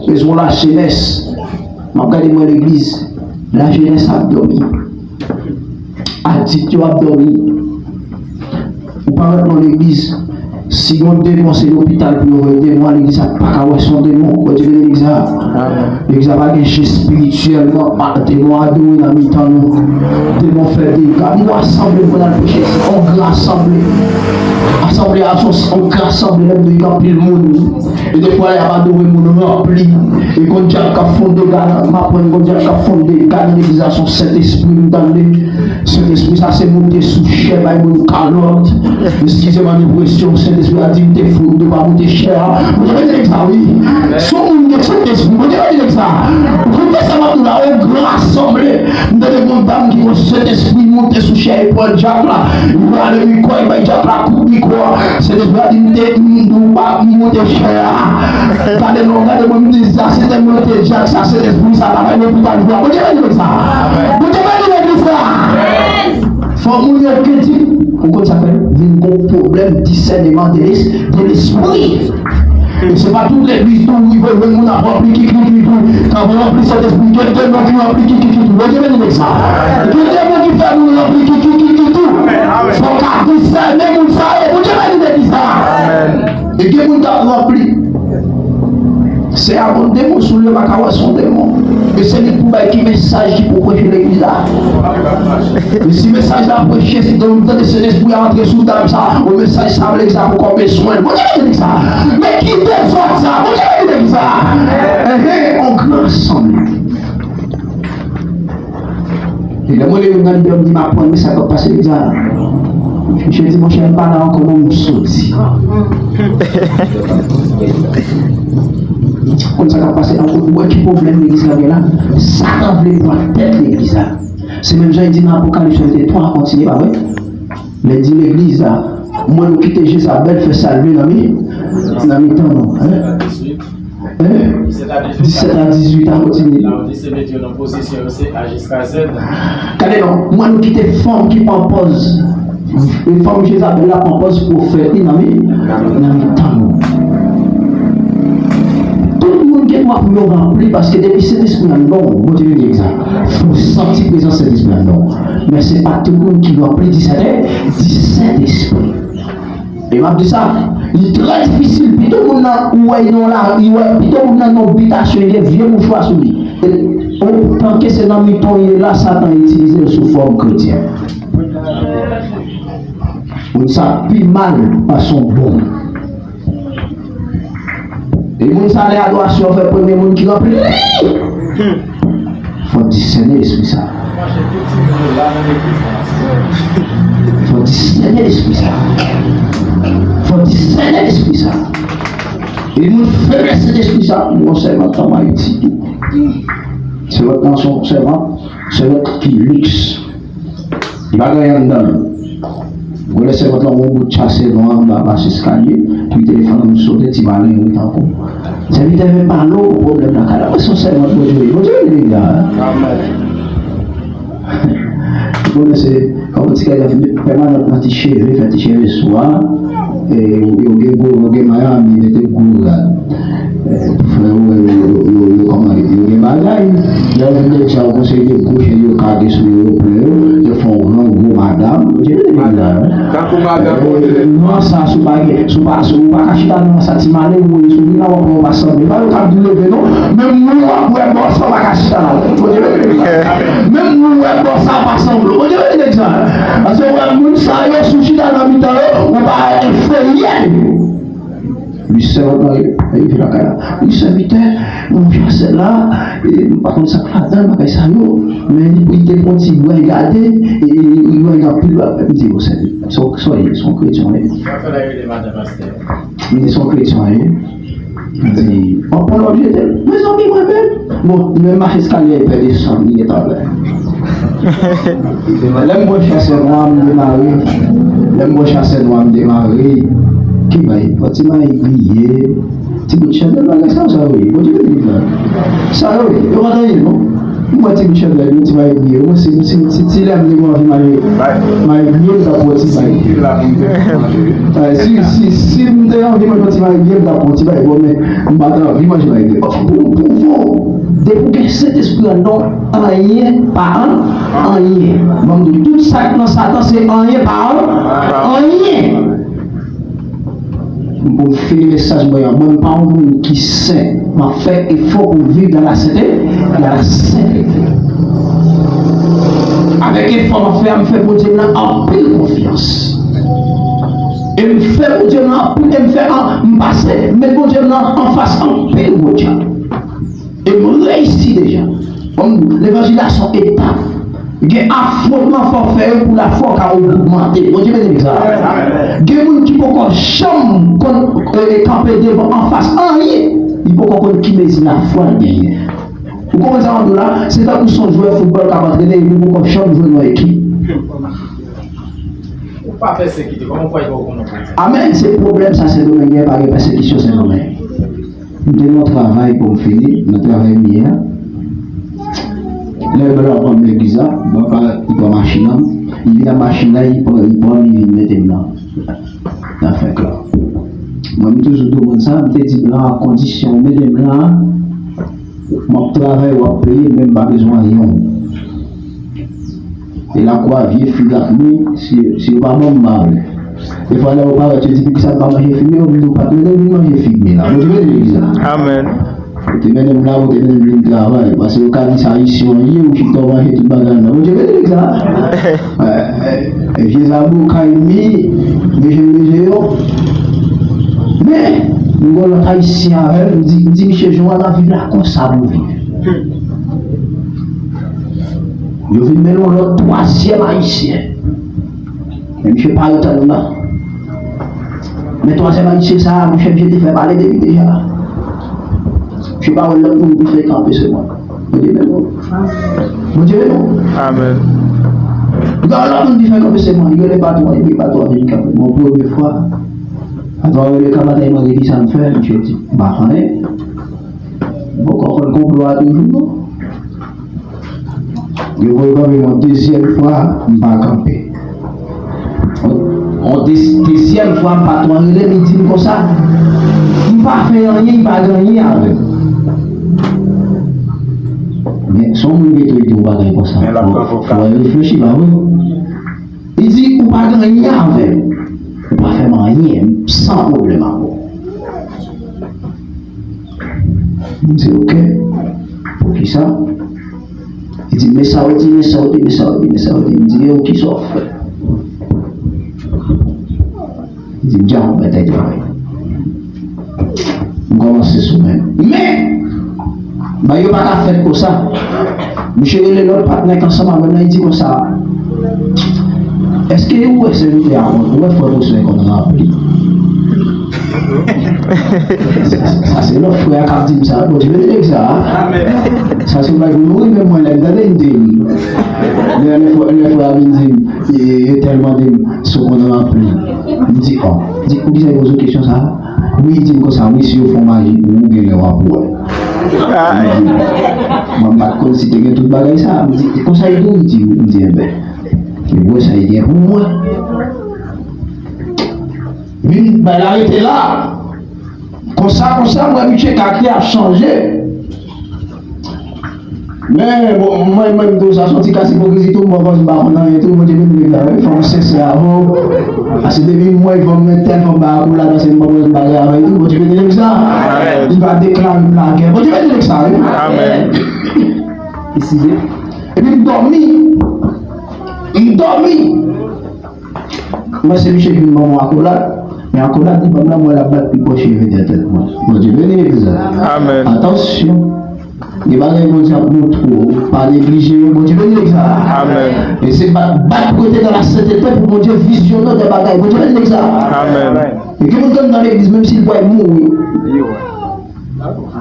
Bezwen lajenès. M ap gade mwen legliz. Lajenès ap dòmi. Adikt yo ap dòmi. Ou parèt nan legliz, si gon demon, se lopital pou yo voye demon a, legliz la pa ka wè se yon demon. Bondye beni legliz la. Legliz la pa gen je espirityèl, non. Demon adore nan mitan nou. Demon fè dega. Nou asanble pou n al preche. Se yon gran asanble. Asanble a se yon gran asanble, lè m di gen anpil moun. E defwa y ap adore moun ranpli. E gon dyab k ap fè dega nan, m aprann gon dyab k ap fè dega nan legliz la, se yon Sentespri m tande. Sentespri sa se moute sou chè, bay moun kalòt. Eskize m an enpresyon, Sentespri a di m te fout, nou pa moute chè a. Bondye beni legliz la, wi. Se yon moun gen Sentespri, Bondye beni legliz la. Ou konn sa m ap di w la, yon gran asanble. M tande gon dam ki gon Sentespri moute sou chè, e pran dyab la. Li rale mikwo, li bay dyab la kout mikwo a. Sentespri a di m te, m di w pa moute chè a. Gade non, gade mwen, m di sa, se tèlman te dyab sa, Sentespri sa ta fè lopital jou a. Bondye beni legliz la. Bondye beni legliz la. Fò Yo kritik, ou konn sa k fè l? Vin gon pwoblèm disèneman de les, de lespri. E se pa tout legliz tou ou rive jwenn moun ap ranpli kikikiki tou. K ap ranpli Sentespri, gen demon ki ranpli kikikiki tou. Bondye beni nèg sa. Gen demon ki fè moun ranpli kikikiki tou. Fò w ka disène moun sa yo. Bondye beni legliz sa. E gen moun k ap ranpli. Se a gon demon sou li, yo pa ka wè se yon demon. E se li k pou bay ki mesaj ki pou preche legliz la. E si mesaj la preche, si donk tande Sentespri a antre sou dam sa, o mesaj sa legliz la poko bezwen. Bondye beni legliz sa. Men ki dezòd sa, Bondye beni legliz sa. Enhen, on gran sanble. E lè mwen leve nan lidè, m di, "M ap pran mesaj k ap pase deja." Misye di, "Monchè, m pa la ankò, bon, m soti." Konn sa k ap pase nan kote, ou wè ki pwoblèm legliz la gen la? Satan vle pran tèt legliz la. Se menm jan li di nan Apokalips, yo te twa, kontinye, pa vre? Lè di legliz la, mwen nou kite Jezabèl fè sa l vle nan mi, nan mitan nou. Hein? Hein? Disèt a dizuit a, kontinye. Gade non, mwen nou kite fanm ki pran pòz, e fanm Jezabèl la pran pòz pwofèt li nan mi, nan mitan nou. Tout moun gen dwa pou yo ranpli, paske depi Sentespri anndan w, Bondye beni legliz la, fò w santi prezans Sentespri anndan w. Men se pa tout moun ki ranpli di Sentè-, di Sentespri. E m ap di sa, li trè difisil, pito moun nan ou wè nan la, li wè, pito moun nan nan bitasyon, li gen vye mouchwa sou li. E, otan ke se nan mitan w ye la, Satan itilize l sou fòm kretyen. Moun sa pi mal pase yon bonm. E moun sa, lè adorasyon fè, premye moun ki ranpli li. Fò disène lespri sa. Fò disène lespri sa. Fò disène lespri sa. E moun feblès Sentespri sa, mwen sèlman tanm Ayiti tou. Sèvant nan se yon sèvant, sèvant ki liks. Li pa gen anyen anndan l. Gwo lè sèvant lan wè yon bout chase nwa anba mach eskalye, epi telefòn nan sote, ti malen ret ankò. Sèvitè vin pale w pou pwoblèm nan kay la. Mwen se yon sèvant Bondye wi. Bondye vin vin la. Ou konnen se, kòm ti kay la vin pèmanant nan ti cheve, fè ti cheve sou a, e, yo gen gwo, yo gen Miami, mete gwo rad. Frè yo, yo, yo, yo, yo, kòman, yo gen bagay. Lè yo vin deja, yo konseye de gwo chen yo kage sou yo, yo plen yo, yo fè yon gran gwo madam. Ou te vin la, wi. Tankou madam, eh, non, sa, si w pa gen, si w pa, si w pa ka chita nan sa ti male, ou, si w vin la, w ap wè w pa sanble. Pa yo k ap di leve, non. Menm mwen, w ap wè bò sa, w pa ka chita la. Ou te vin la. Menm mwen, w wè bò sa, w pa sanble. Ou te vin la. Paske w wè moun sa yo, si w chita nan mitan yo, ou pa enferyè yo. Li sèvant nan rive lakay la. Li sèvitè, mwen chase la, e, m pa konn sa k ladan l, bagay sa yo. Men li, li te pran ti bwè gade, e, e, e, li wè anpil bagay. M di, "Bon, sèvitè, se, se, se yon kretyen, wi." Sa fè la rele madan pastè. M di, "Se yon kretyen, wi." M di, "Anpil objektif." Mezanmi, mwen menm. Bon, li menm mache eskalye a, li pè desann, li gentan plè. Lè m bwè chase nwa, m demare. Lè m bwè chase nwa, m demare. Ki bay? Fò ti mayi griye. Ti bout chandèl, bagay sa, sa yo ye. Bondye beni nou. Sa yo ye. Yo pa t anyen, non. M bwè ti bout chandèl, yo ti mayi griye. Mwen, si, si, si, si lè m te gen anvi mayi, mayi griye, m t ap bwè ti mayi. Eh, si, si, si m te anvi manje ti mayi griye, m t ap bwè ti mayi. Bon, men, m pa t anvi manje mayi griye. Pou, pou, pou, depi w gen Sentespri anndan w, anyen pa an, anyen. Ban m di w, tout sa k nan Satan, se anyen pa an, anyen. Pou m fini mesaj mwen an, mwen m pa yon moun ki sen. M ap fè efò pou m viv dans la sainteté, dans la sainteté. Avèk efò m ap fè a, m fè Bondye m nan anpil konfyans. E m fè Bondye m nan anpil, e m fè an, m pase, met Bondye m nan anfas anpil gwo djab. E m reyisi deja. Bon, levanjil la se yon etap. Gen afwontman fò w fè yo pou lafwa w ka ogmante. Bondye beni legliz la. Gen moun ki poko janm konn, e, e, kanpe devan anfas anyen. Li poko konn ki mezi lafwa l genyen. Ou konprann sa m ap di w la? Se tankou se yon jwè foutbòl k ap antrene epi li poko janm jwe nan ekip. Ou pa pèsekite, kòman w fè pou w konnen w kretyen? Amèn. Se pwoblèm sa, Sendomeng, pa gen pèsekisyon Sendomeng. M te nan travay pou m fini, nan travay m ye a. Lè blan pran m legliz la, blan pa, li pran machin nan. Li vin ak machin nan, li pran, li pran m, li vin mete m nan, nan fenk lan. Mwen, m toujou di moun sa, m te di blan an, kondisyon ou mete m lan an, m ap travay, w ap peye m, men m pa bezwen anyen w. E lakou a vye fig ak mi, si, si yo pa ban m, m pa vle. Defwa lè yo parèt, yo di, "Poukisa m pa manje fig yo?" M di, "Ou pa t mete m vin manje fig mi la." Bondye beni legliz la. Amèn. Ou te mennen m la, ou te mennen m vin travay. Paske yo ka di sa Ayisyen an ye, ou chita w manje tout bagay nan. Bondye beni legliz la. E, e, e, vye zabou, kay mi, bezwen bezwen yo. Men, m gon lòt Ayisyen avè m, m di, m di, "Misye, jan w ap viv la, konsa pou w viv." Yo vin mennen yon lòt twazyèm Ayisyen. Men misye pa ret ann nan. Men twazyèm Ayisyen sa a, monchè, misye te fè pale de li deja. Misye pa wè lòt moun pou fè kanpe sèlman. Bondye beni w. Bondye beni w. Amèn. Gade lòt moun ki fè kanpe sèlman. Li rele patwon, epi patwon vin kanpe. Bon, premye fwa, patwon rele kòmandan, li mande kisa m fè. Misye di, "M pa konnen." Bon, kòkòt konplo a toujou, non? Yo voye kanpe yon dezyèm fwa, m pa kanpe. Yon, yon de-, dezyèm fwa, m patwon rele m, li di m konsa, m pa fè anyen, li pa gen anyen avè m. Men, se yon moun gen tou, li di yon bagay konsa. Men l ap fò, fò reflechi, pa vre? Li di, "Ou pa gen anyen avè m. Ou pa fè m anyen, m san pwoblèm avè w." M di, "Ok, poukisa?" Li di, "Men sa w di, men sa w di, men sa w di, men sa w di." M di, "E ou kisa w fè?" Li di, "M dja mèt travay." M kòmanse sou men. Men, bagay yo pa ka fèt konsa. Misye rele lòt patnè k ansanm avè m nan, li di konsa, "Èske ou wè sèvitè a konn, ou wè frè Boswen konn ranpli?" Sa, sa se lòt frè a k ap di m sa. Bondye beni nèg sa. Amèn. Sa se bagay pou nou ri, men mwen lè m tande m di m. Lè, lè frè, lè frè a vin di m, e, e tèlman di m, "Si w konn ranpli." M di, "Ò." M di, "Poukisa w poze w kesyon sa a?" Wi, li di m konsa, wi, si yo fè w maji pou ou, genlè w ap wè. Mwen, m pa t konn si te gen tout bagay sa a. M di, "E konsa yo di w?" Li di, m di, "Enben, e wè sa yo gen pou mwen." Vin, bay la rete la. Konsa, konsa, m wè misye karaktè ap chanje. Men, bon, mwen, mwen, m di w sa, se yon ti kras ipokrizi tou, m pran pòz m pa konn anyen tou, Bondye beni nèg la, wi, fò m sensè avè w. Paske depi m wè, fò m met tèl, fò m bay akolad, paske m pran pòz m pa gen avè l tou, Bondye beni nèg sa. Amèn. Li va deklare m lagè. Bondye beni nèg sa, wi. Amèn. Eskize. Epi m dòmi. M dòmi. Mwen se misye ki vin ban mwen akolad, men akolad li ban m la, mwen l ap bat pi pwòch cheve dèyè tèt mwen. Bondye beni legliz la. Amèn. Atansyon. Gen bagay Bondye ap montre w, pa neglije yo. Bondye beni legliz la. Amèn. E se bat, bat pou rete dans la sainteté pou Bondye vizyonnen de bagay. Bondye beni legliz la. Amèn. E gen moun k anndan legliz, menm si l pral mouri.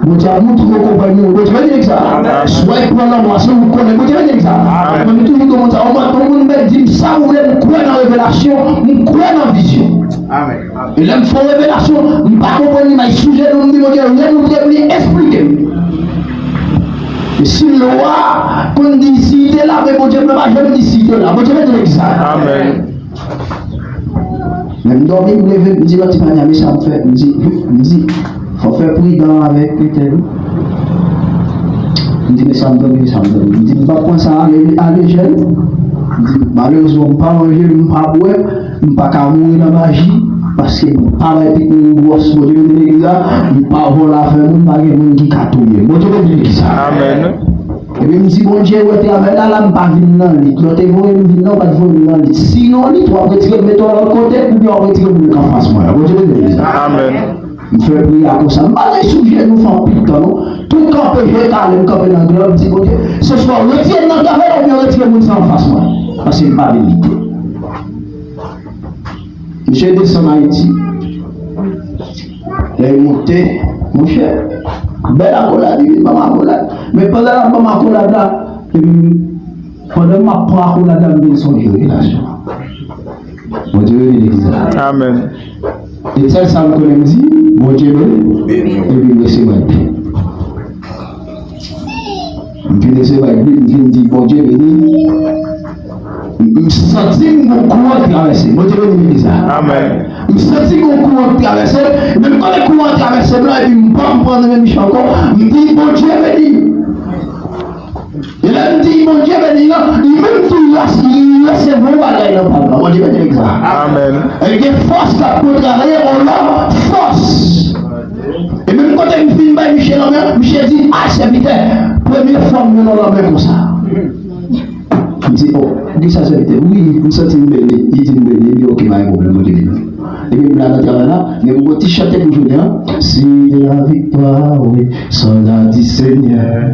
Bondye ap montre w konprann nou. Bondye beni nèg sa. Swa l pran lanmò, se ou konnen. Bondye beni nèg sa. Mwen, m toujou di moun sa, yon moun, yon moun bèl di m sa ou vle, m kwè nan revelasyon, m kwè nan vizyon. E lè m fè yon revelasyon, m pa konprann li, m al sou jenou, m di, "Bondye, remontre m li, esplike m." E si lwa konn di si te la, men Bondye m nan pa janm di si te la. Bondye beni nèg sa. Amèn. Men m dòmi, m leve, m di lòt ti panya, "Men sa m fè?" M di, m di, "Fò fè pridan avèk entèl wi." M di, "Men sa m dòmi, men sa m dòmi." M di, "M p ap pran sa a lejè." M di, "Malerezman, m pa manje, m pa bwè, m pa ka mouri nan maji, paske m pa bay pitit mwen gwòs." Bondye beni legliz la, m pa vòlè afè moun, pa gen moun ki ka touye m. Bondye beni legliz la. Amèn. Epi m di, "Bondye, wè travay la, la m pa vin nan lit. Lè w te voye m vin nan, w pa t voye m nan lit. Sinon lit, w ap retire m mete w lòt kote, oubyen w ap retire moun yo k anfas mwen an." Bondye beni legliz la. Amèn. M fè priyè a konsa. M pa rete sou jenou fè anpil tan non. Tou kanpe, je kale, m kanpe nan glè, m di, "Bondye, se swa w retire m nan travay la, oubyen w retire moun sa anfas mwen. Paske m pa vin lite." Misye desann Ayiti. Lè l monte, monchè, bèl akolad, li vin ban m akolad. Men pandan l ap ban m akolad la, epi m, pandan m ap pran akolad la, m vin sonje relasyon an. Bondye beni legliz la. Amèn. E sèl sa m konnen m di, Bondye beni, epi m resevwa l byen. M fin resevwa l byen, m fin di, Bondye beni. M, m, Santi m gon kouran k travèse. Bondye beni legliz la. Amèn. M santi gon kouran k travèse, men m konnen kouran travèse m lan, epi m pa konprann menm jan ankò. M di, Bondye beni. E lè m di Bondye beni lan, li menm tou ras-, li resevwa yon bagay nan pa m lan. Bondye beni legliz la. Amèn. E gen fòs k ap kontrarye yon lòt fòs. E menm kote m fin bay misye lanmen, misye di, a, sèvitè, premye fwa m wè yon lanmen konsa. M di, o, kisa sèvitè? Wi, m santi m beni. Li di m beni. M di, oke, pa gen pwoblèm, Bondye beni. Epi m la nan travay la, men m gon ti chante pou jounen an. C'est la victoire, oui, soldat du Seigneur.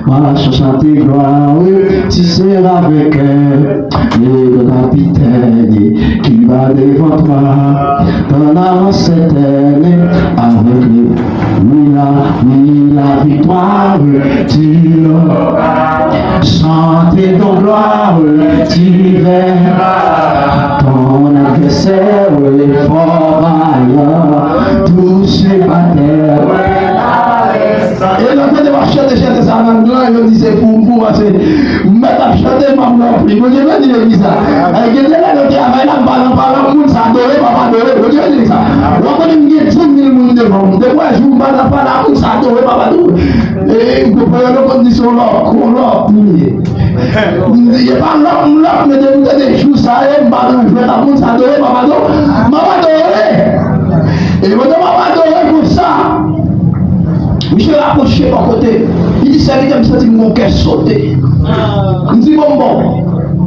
Marche chanter gloire, oui, tu seras vainqueur. Le grand capitaine qui va devant toi, dans l'avance certaine, avec lui, oui, la, oui, la victoire, tu l'auras. Chante ton gloire, tu verras ton adversaire, fort vaillant, touché par terre. E lè m tande w ap chante chante sa nan lang lan, yo di se fou m fou, paske m mèt ap chante, m ap ranpli. Bondye beni legliz la. Ay, gen de lè nan travay la, m pa nan, pa nan moun sa adore, papa adore. Bondye beni legliz la. W ap konnen m gen dis mil moun devan m. Depi w wè jou m pa nan, pa nan moun sa adore, papa adore. E m konprann yo konn di se yon lòk, yon lòk m ye. M di, e pa lòk m lòk, men depi m tande jou sa ye, m pa nan jwèt ak moun sa adore, m ap adore, m ap adore. E pandan m ap adore konsa, misye rapwoche bò kote. Li di, sèvitè, m santi m gon kè sote. M di, bon, bon,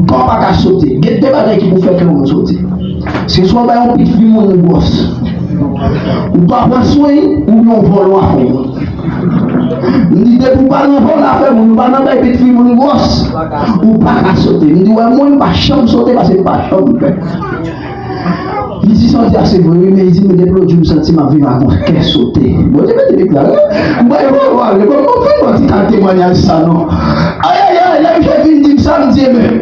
kò pa ka sote. Gen de bagay ki pou fè kè yon moun sote. Se swa w bay yon pitit fi moun gwòs. Ou pa pran swen, oubyen w vòlò afè moun. M di, depi w pa nan vòlò afè moun, ou pa nan bay pitit fi moun gwòs, ou pa ka sote. M di, wè, mwen, m pa janm sote, paske m pa janm pè. Li di, sa w di a se vre, wi, men li di, men depi lòt jou, m santi m ap viv ak yon kè sote. Bondye beni legliz la, wi. M pa yon vòlò, wi, bon, bon, fè yon ti kal temwayaj sa, non. Ay, ay, ay, lè misye fin di m sa, m di, men,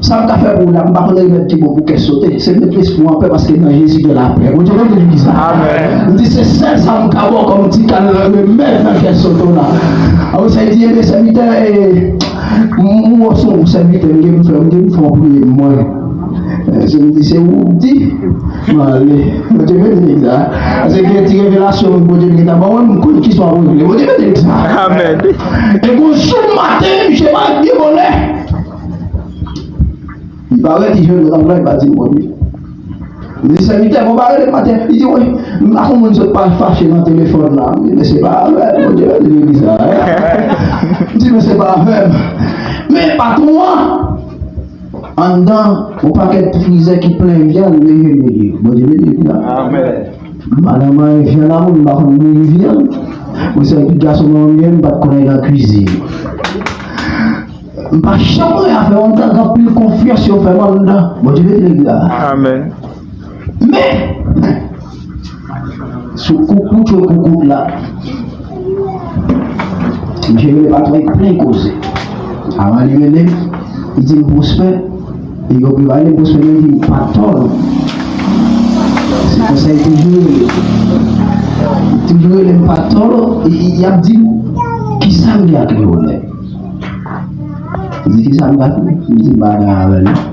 sa m ka fè pou ou la, m pa konn remèd ki bon pou kè sote. Se met lespri w an pè paske nan Jezi gen lapè. Bondye beni legliz la. Amèn. M di se sèl sa m ka ba w kòm ti kal remèd nan kè sote w la. Apre sa, li di, ebyen, sèvitè, e, m, m wè w se yon sèvitè, m gen pou fè, m gen pou fè w priye pou mwen. E, se m di, se ou k di, m ale. Bondye beni legliz la. Paske gen ti revelasyon Bondye gentan ban mwen, m konn ki sa w ap regle. Bondye beni legliz la. Amèn. E gon jou maten, misye pa byen bonè. Li parèt, li jwenn mwen nan plan, li pa di m bondye. M di, sèvitè, bon, pa rele m maten. Li di, wi, m pa konn moun sot pa fache nan telefòn la. M di, men se pa avè m, Bondye beni legliz la, hein. M di, men se pa avè m. Men patwon an, anndan, yon pakèt frizè ki plen vyann, meye, meye. Bondye beni legliz la. Amèn. Madanm an, vyann la, moun pa konn bouyi vyann. Mwen se yon pitit gason mwen menm, m pa t konn al nan kwizin. M pa janm wè afè yo anndan, gen anpil konfyans yo fè m anndan. Bondye beni legliz la. Amèn. Men, sou koukout yo koukout la, misye rele patwon, li plen koze. Avan li rele m, li di m, Pwospè, e yo prepare m, Pwospè, men li di m, Patòl. Se konsa li toujou rele. Li toujou rele m Patòl, e, e, y ap di m, kisa m gen ak Leonel? Li di, kisa m ka fè? M di, m pa gen avè l non.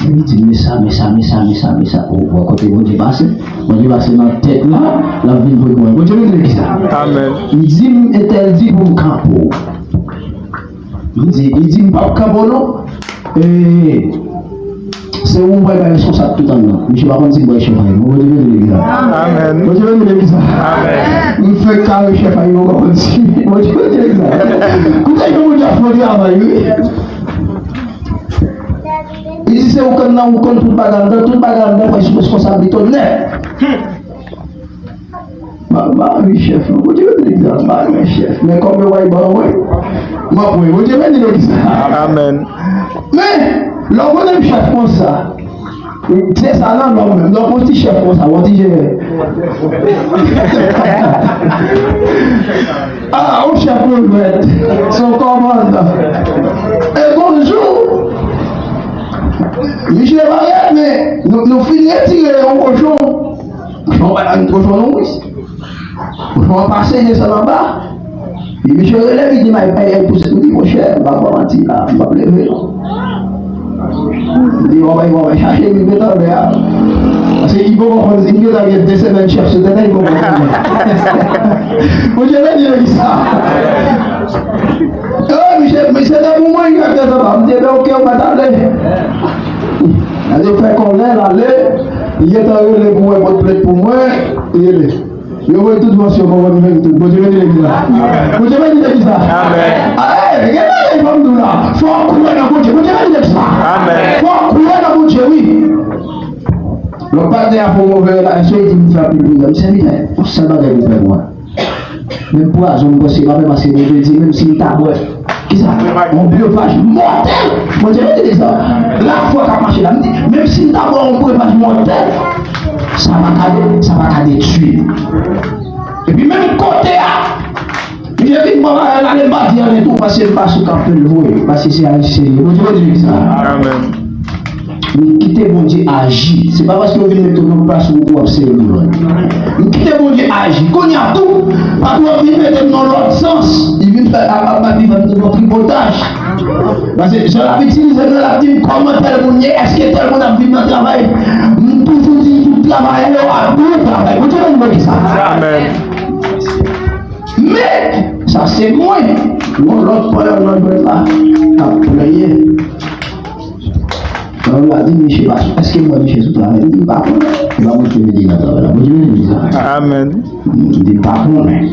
Epi li di, men sa, men sa, men sa, men sa, men sa. Ou wè kote Bondye pase? Bondye pase nan tèt la, l ap vin pou mwen. Bondye beni legliz la. Amèn. Li di m, entèl di pou m kanpe w. Li di, li di, m p ap kanpe w non. E, se ou m pral bay responsab tout anndan. Misye pa konn si m bwè chèf a li. Bondye beni legliz la. Amèn. Bondye beni legliz la. Amèn. M fenk kare chèf a li, m pa konn si. Bondye beni legliz la. Koute jan Bondye ap fè yon travay, wi. Li di se ou konn nan, ou konn tout bagay anndan, tout bagay anndan pran sou responsablite w nèt. M a, m a ri chèf lan. Bondye beni legliz la. M a ri chèf. Men kòb yo bay ban mwen, m ap wè. Bondye beni legliz la. Amèn. Men, lè w konnen chèf konsa, se sa nan nòm menm. Lè w konn ti chèf konsa, w ti jere. A, yon chèf pou l mèt. Se yon kòmandan. E gon jou, misye pa renmen, nou, nou fin retire yon kochon. Kochon pa nan kochon non, wi. Kochon an pase desann anba. Epi misye rele m, li di, "May, ay, ay, pouse." M di, "Monchè, m pa ba w manti la, m p ap leve non." Li wè, wè, wè, chache li gentan wè a. Paske li poko konn, li gentan gen de semèn chèf sou tèt li, li poko konn. Bondye beni legliz sa. Eh, misye, misye te pou mwen, li gentan pa. M di, "Ebyen, oke, ou pa t ale." Gade, fè kòlè, l ale. Li gentan rele pou mwen, pot plent pou mwen. Li rele. Yo voye tout vansyon, bon, bon, bon, tout. Bondye beni legliz la. Bondye beni legliz la. Amèn. Ah, eh, gen bagay fò m di w la. Fò w kwè nan Bondye. Bondye beni legliz la. Amèn. Fò w kwè nan Bondye, wi. Lòt patnè a fè yon move la, èske li di m fè pil pridan? M sèvi la. Yon sèl bagay pou fè pou mwen. Menm pwazon, m panse m ap fè paske Bondye di, menm si m ta bwè. Kisa? Yon brevaj mòtèl. Bondye beni legliz la. Lafwa k ap mache la. M di, menm si m ta bwè yon brevaj mòtèl, sa pa ka, sa pa ka detwi. Epi menm kote a, misye vin pran bagay la, li pa di anyen tou, paske m pa sou k ap fè l vre, paske se Ayisyen li ye. Bondye beni legliz la. Amèn. Nou kite Bondye aji. Se pa paske yo vin mete w nan plas ou pou w ap sere nou lòt. Nou kite Bondye aji. Kounye a tou, patwon an vin mete m nan lòt sans. Li vin fè ap ap ap vin fè m nan tripotaj. Paske jan l ap itilize m nan, l ap di m kòman tèl moun ye, èske tèl moun ap vin nan travay. M toujou di tout travayè yo ap bon travay. Bondye beni mwen ki sa. Amèn. Men, sa se mwen. Yon lòt pwen nan dwèt la ap plenyen. Lè w la di misye pa, èske m wè misye sou travay? Li di, "M pa konnen." E pa mwen ki mete nan travay la. Bondye beni legliz la. Amèn. Li di, "M pa konnen."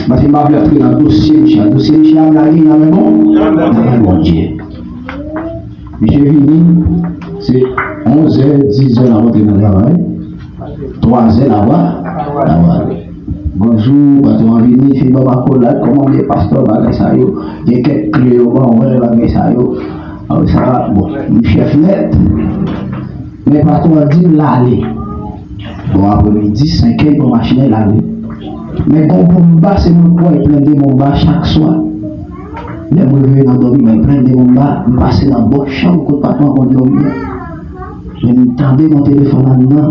Paske m pa vle antre nan dosye misye a. Dosye misye a, m lage nan men bon, nan men Bondye. Misye vini, se onz è, diz è l ap antre nan travay. Twa zè laba, laba. Bonjou, patwon an vini, fin ban m akolad, kòman w ye, pastè, bagay sa yo. Gen kèk kle yo ban mwen, bagay sa yo. Apre sa, bon, m chèf nèt. Men patwon an di m l ale. Bon, apremidi, senk è, l pran machin nan, l ale. Men gon bonm ba, se mwen k pran plen de bonm ba chak swa. Lè m reveye nan dòmi, mwen plen de bonm ba, m pase nan bò chanm kot patwon an konn dòmi an. Men m tande nan telefòn anndan.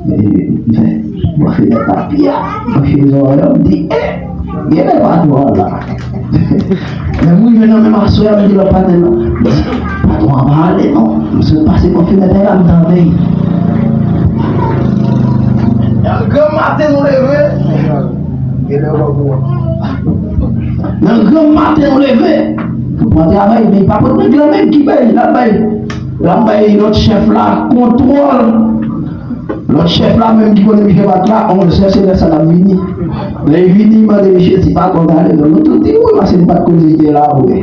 E, m fè, mwen fè nèt la pi a. Mwen fè zòrèy la, m di, "Eh, gen lè patwon an la." Lè m rive nan menm aswè a, m di lòt patnè m nan, m di, "Patwon an pa ale non. M sot pase bò fenèt la, m tande l." Nan gran maten nou leve. Gen lè w pa bon. Nan gran maten nou leve. Pou pran travay, men pa pot regle menm ki bay, l ap bay. L ap bay lòt chèf la kontwòl. Lòt chèf la menm ki konnen misye pa t la, onz è se lè sa l ap vini. Lè l vini, li mande misye si patwon t ale, non, nou tout di wi, paske nou pa t konnen li te la vre.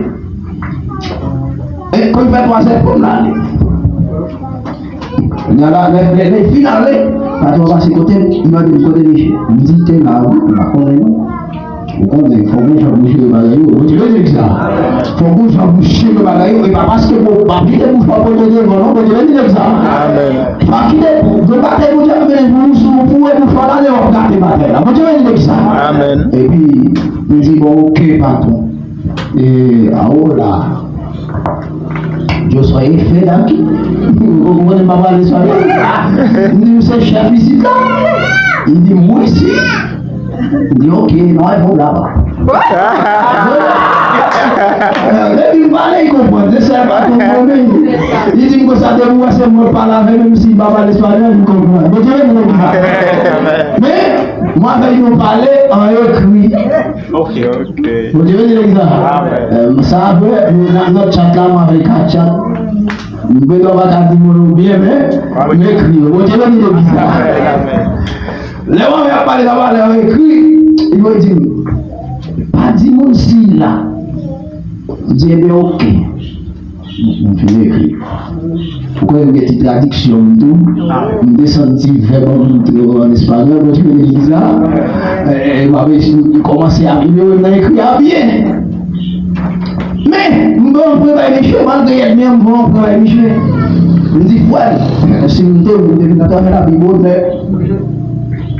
E kon l fè twa zè pou l ale. Kounye a la, lè, lè, lè l fin ale, patwon pase kote m, li mande m kote misye. M di te la wi, m pa konnen non. Ou konnen, fò gon jan pou jere bagay yo. Bondye beni legliz la. Fò gon jan pou jere bagay yo. E pa paske bon, pa kite bouch pa pote devan non. Bondye beni legliz la. Amèn. Pa kite, bon, pa kite Bondye ap mennen pou ou, sou pou e bouch pa pale, w ap gate batay la. Bondye beni legliz la. Amèn. Epi, li di, "Bon, oke, patwon." E, a, o la. Yo soyez fed aquí. Ou konprann m pa pale espanyòl? M di, "Ou se chèf isit la?" Li di, "Mwen si." M di, "Oke, non, e pou la ba." Depi m pale, li konprann. Se sèl pa konprann. Li di m konsa, depi w wè se mwen pale avè l, menm si m pa pale espanyòl, li konprann. Bondye beni nou. Men, mwen avè l nou pale an ekri. Ok, ok. Bondye beni legliz la. Amen. Euh, sa apre, nou nan lòt chat la, mwen avèk ka chat. Mwen pa ka di mo yo byen, men, amen, m ekri yo. Bondye beni legliz la. Amen, amen. Lè mwen ap pale, la pale an ekri, li voye di m, "Pa di moun si la." M di, "Ebyen, ok." M fin ekri. Ou konnen m gen ti tradiksyon m tou. M desann ti vèb an, an espanyòl, bon, ti mete legliz la. E, e, m ap kòmanse ameliyore m nan ekri a byen. Men, m pran yon pwen bay misye, malgre yèd mwen, m pran yon pwen bay misye. M di, "Frè, si m te ou, depi nan travay la, pi bonè."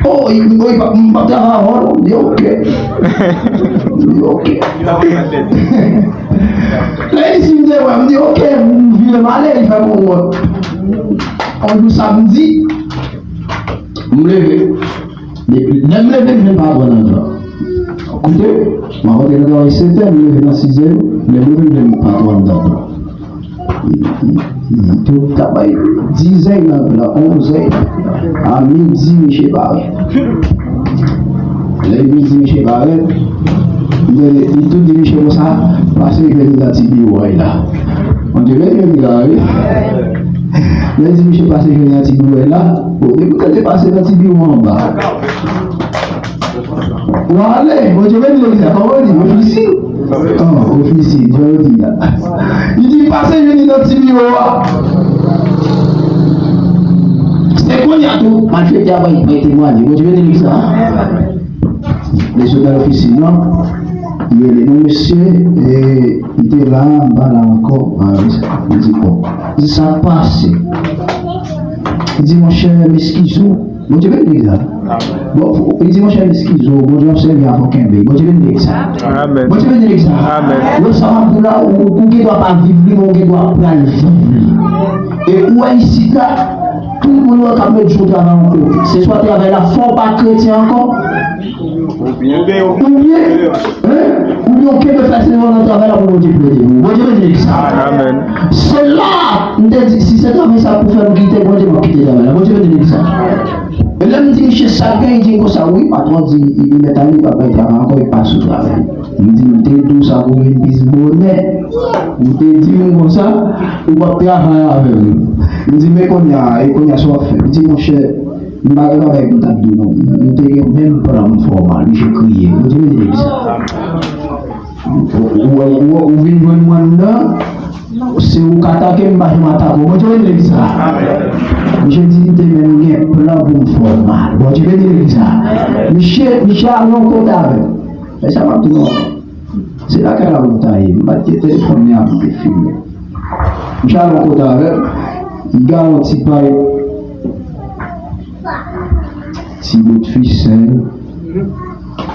Oh, li, li, li, m p ap travay avè w non. M di, "Ok." M di, "Ok." Lè li di si m te wè, m di, "Ok." M vire m ale, li fè m yon wòt. On jou samdi, m leve. Depi lè m leve, m jwenn patwon nan dwa. Koute, m ap antre nan travay sèt è, m leve nan sis è, lè m leve, m jwenn patwon nan dwa. Li tou ta bay dizè nan plan, onzè a midi, misye parèt. Lè midi, misye parèt, li tou di misye konsa, pase jwenn li nan ti biwo a la. Bondye beni misye la, wi. Lè di misye pase jwenn li nan ti biwo a la, bon, depi w te pase nan ti biwo anba. W ale, Bondye beni legliz la, kòman w di, ofisye? An, ofisye, jan yo di la. Li di, pase jwenn li nan ti biwo a. Se kounye a tou, malfektè a bay, bay temwanye. Bondye beni legliz la. Mesye nan ofisye, non? Li rele nou, mesye, e, li te la, m pa la ankò. A, li di, bon. Li di, sa k pase? Li di, monchè, m eskize w. Bondye beni legliz la. Bon, li di, monchè, m eskize w, Bondye ap sèvi avè w, kenbe. Bondye beni legliz la. Amèn. Bondye beni legliz la. Amèn. Yo, sa m ap di w la, ou, ou gen dwa pa viv li, men ou gen dwa pral viv li. E ou wè isit la, tout moun yo k ap met jou travay yon kote. Se swa travay la fè w pa kretyen ankò, oubyen, hein? Oubyen w kenbe fè se nan travay la pou Bondye plede pou ou. Bondye beni legliz la. Amèn. Se la, m te di, si se travay sa pou fè m kite Bondye, m ap kite travay la. Bondye beni legliz la. E lè m di misye sa k gen, li di m konsa, wi, patwon di, li mèt ale, li pa bay travay ankò, li pa sou travay. M di, m te di w sa pou vin plis bonè. M te di w konsa, ou p ap travay avè m. M di, men kounye a, e kounye a sa w ap fè? M di, monchè, m pa gen bagay pou m t ap di w non. Nou te gen menm plan pou n fè w mal. Misye kriye. Bondye beni legliz la. Ou, ou, ou, ou vin jwenn mwen anndan, se ou k atake m, m pa janm atake w. Bondye beni legliz la. Misye di m te menm gen plan pou m fè w mal. Bondye beni legliz la. Misye, misye al yon kote avè m. E sa m ap di nou. Se lakay la pou m ta ye. M pa t gen telefòn li a pou m te filme. Misye al yon kote avè m. Li gade yon ti pay. Ti bout fisèl.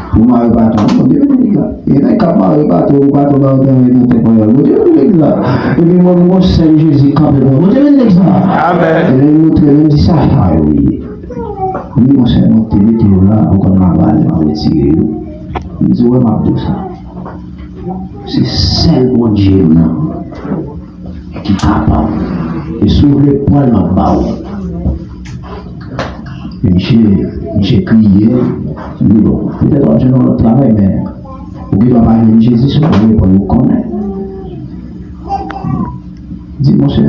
Pou mare baton. Bondye beni legliz la. E nèg k ap mare baton, baton ba yo nan tèt mwen. Bondye beni legliz la. Epi mwen, mwen sèl Jezi kanpe pou mwen. Bondye beni legliz la. Amèn. E lè l montre m, m di, sa, sa yo ye. M di, monchè, mwen te mete yo la, ou konn m ap ale, m ap retire yo. M di, wè, m ap di w sa. Se sèl Bondye m nan ki kapab. E si w vle pran l, m ap ba w. E misye, misye kriye, m di, bon, petèt w ap jwenn yon lòt travay, men ou gen dwa pa jwenn Jezi, si w pa vle pran l, ou konnen. Di, monchè,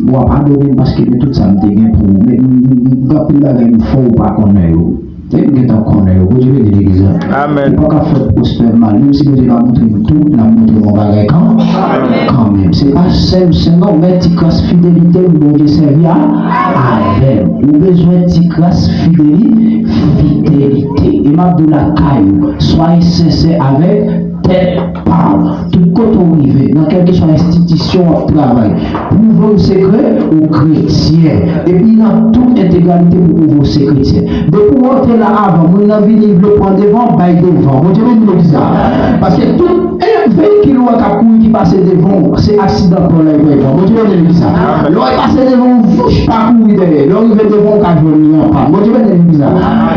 w ap adore m paske de tout sa m te gen pou ou. Men, m, m, m, gen anpil bagay m fè w pa konnen yo. E m gentan konnen yo. Bondye beni legliz la. Amèn. Ou pa ka fè pwostè mal. Menm si Bondye pa montre m tout, l ap montre m yon bagay kan, kanmenm. Se pa sèm, sèm non, men ti kras fidelite m Bondye sèvi a, avè m. Ou bezwen ti kras fideli-, fidelite. E m ap di w lakay ou, swaye sensè avèk tèt pa w. Tout kote w rive, nan kèlkeswa enstitisyon w ap travay, pwouve w sekrè ou kretyen. Epi nan tout entegralite pou pwouve w se kretyen. Depi w antre la avan, moun nan vini, vle pran devan, bay devan. Bondye beni legliz la. Paske tout, e, veyikil ou wè k ap kouri ki pase devan w, se aksidan pran la, li pran. Bondye beni legliz la. Lè w pase devan w, vouch, pa kouri dèyè. Lè w rive devan w, ka jwenn li an pann. Bondye beni legliz la.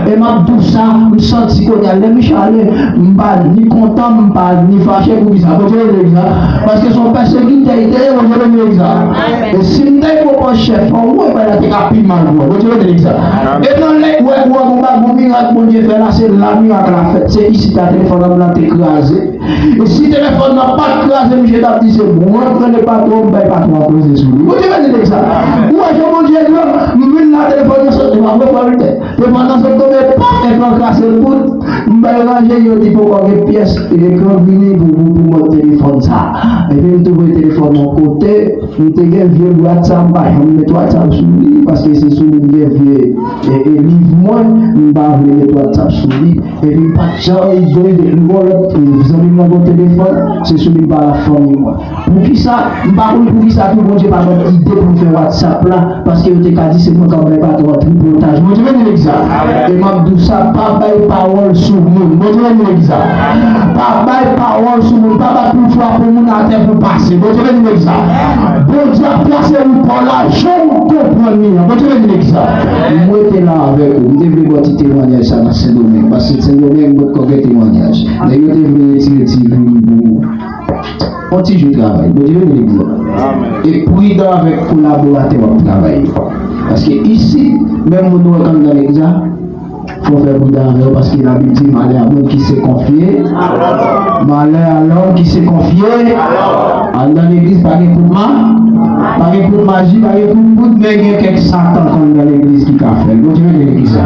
E m ap di w sa, m santi kounye a, lè misye ale, m pa ni kontan, m pa ni fache pou kisa. Bondye beni legliz la. Paske se yon pèsekitè li te ye, Bondye beni legliz la. E si m te pwopòz chèf an, woy, bagay la te ka pi mal pou mwen. Bondye beni legliz la. E nan lè, wè, wè, gon bagay, gon mirak Bondye fè la, se la mirak la fèt. Se isit la telefòn nan te kraze. E si telefòn nan pa t kraze, misye t ap di se bon, rantre le patwon, m bay patwon an koze sou li. Bondye beni nèg sa. Ou wè jan Bondye gran, m vin la telefòn nan sot, m ap refè l tè. Telefòn nan sot tonbe, paf, ekran kraze l bout. M bay ranje, yo di poko gen pyès ekran vini pou, pou, pou mòd telefòn sa. Epi m twouve telefòn nan kote, m te gen vye WhatsApp, m pa janm met WhatsApp sou li, paske se sou li m gen vye, e, e, liv mwen, m pa vle met WhatsApp sou li. Epi m pa t janm ide, m gon lòt zanmi m nan gon telefòn, se sou li m pale ak fanmi mwen. Poukisa? M pa konn poukisa tou Bondye pa ban m ide pou m fè WhatsApp la, paske yo te ka di se mwen k ap bay patwon an tripotaj. Bondye beni legliz la. E m ap di w sa, pa bay pawòl sou moun. Bondye beni legliz la. Pa bay pawòl sou moun. Pa bat pou frape moun atè pou pase. Bondye beni legliz la. Bondye ap trase wout pa w la, jan w konprann li an. Bondye beni legliz la. M rete la avèk ou. M te vle ba w ti temwanyaj sa nan Sendomeng. Paske Sendomeng, m potko gen temwanyaj. Nèg yo te vle retire ti vi m pou Yon ti jou travay. Bondye beni legliz la. E pridan avèk kolaboratè w ap travay yo. Paske isi, menm moun nou wè k anndan legliz la, fò w fè pridan avè yo, paske Labib di, malè a moun ki se konfye, malè a lòm ki se konfye. Anndan legliz, pa gen kout ma, pa gen kout maji, pa gen kout poud, men gen kèk satan k anndan legliz ki ka fè l. Bondye beni legliz la.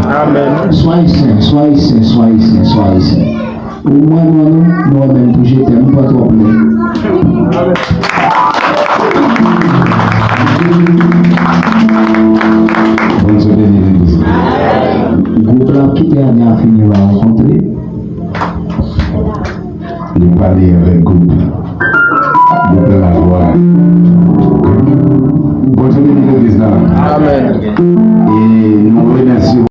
Soyez saints, soyez saints, soyez saints, soyez saints. Ou mwen, mwen, nou, nou wè menm tou, je t'aime, m pa twò plè. Bondye beni legliz. Gwoup la ap kite ane a fini, yo va rankontre. Li pale avèk gwoup. Gwoup la, vwala. Bondye beni legliz la. E nou remèsye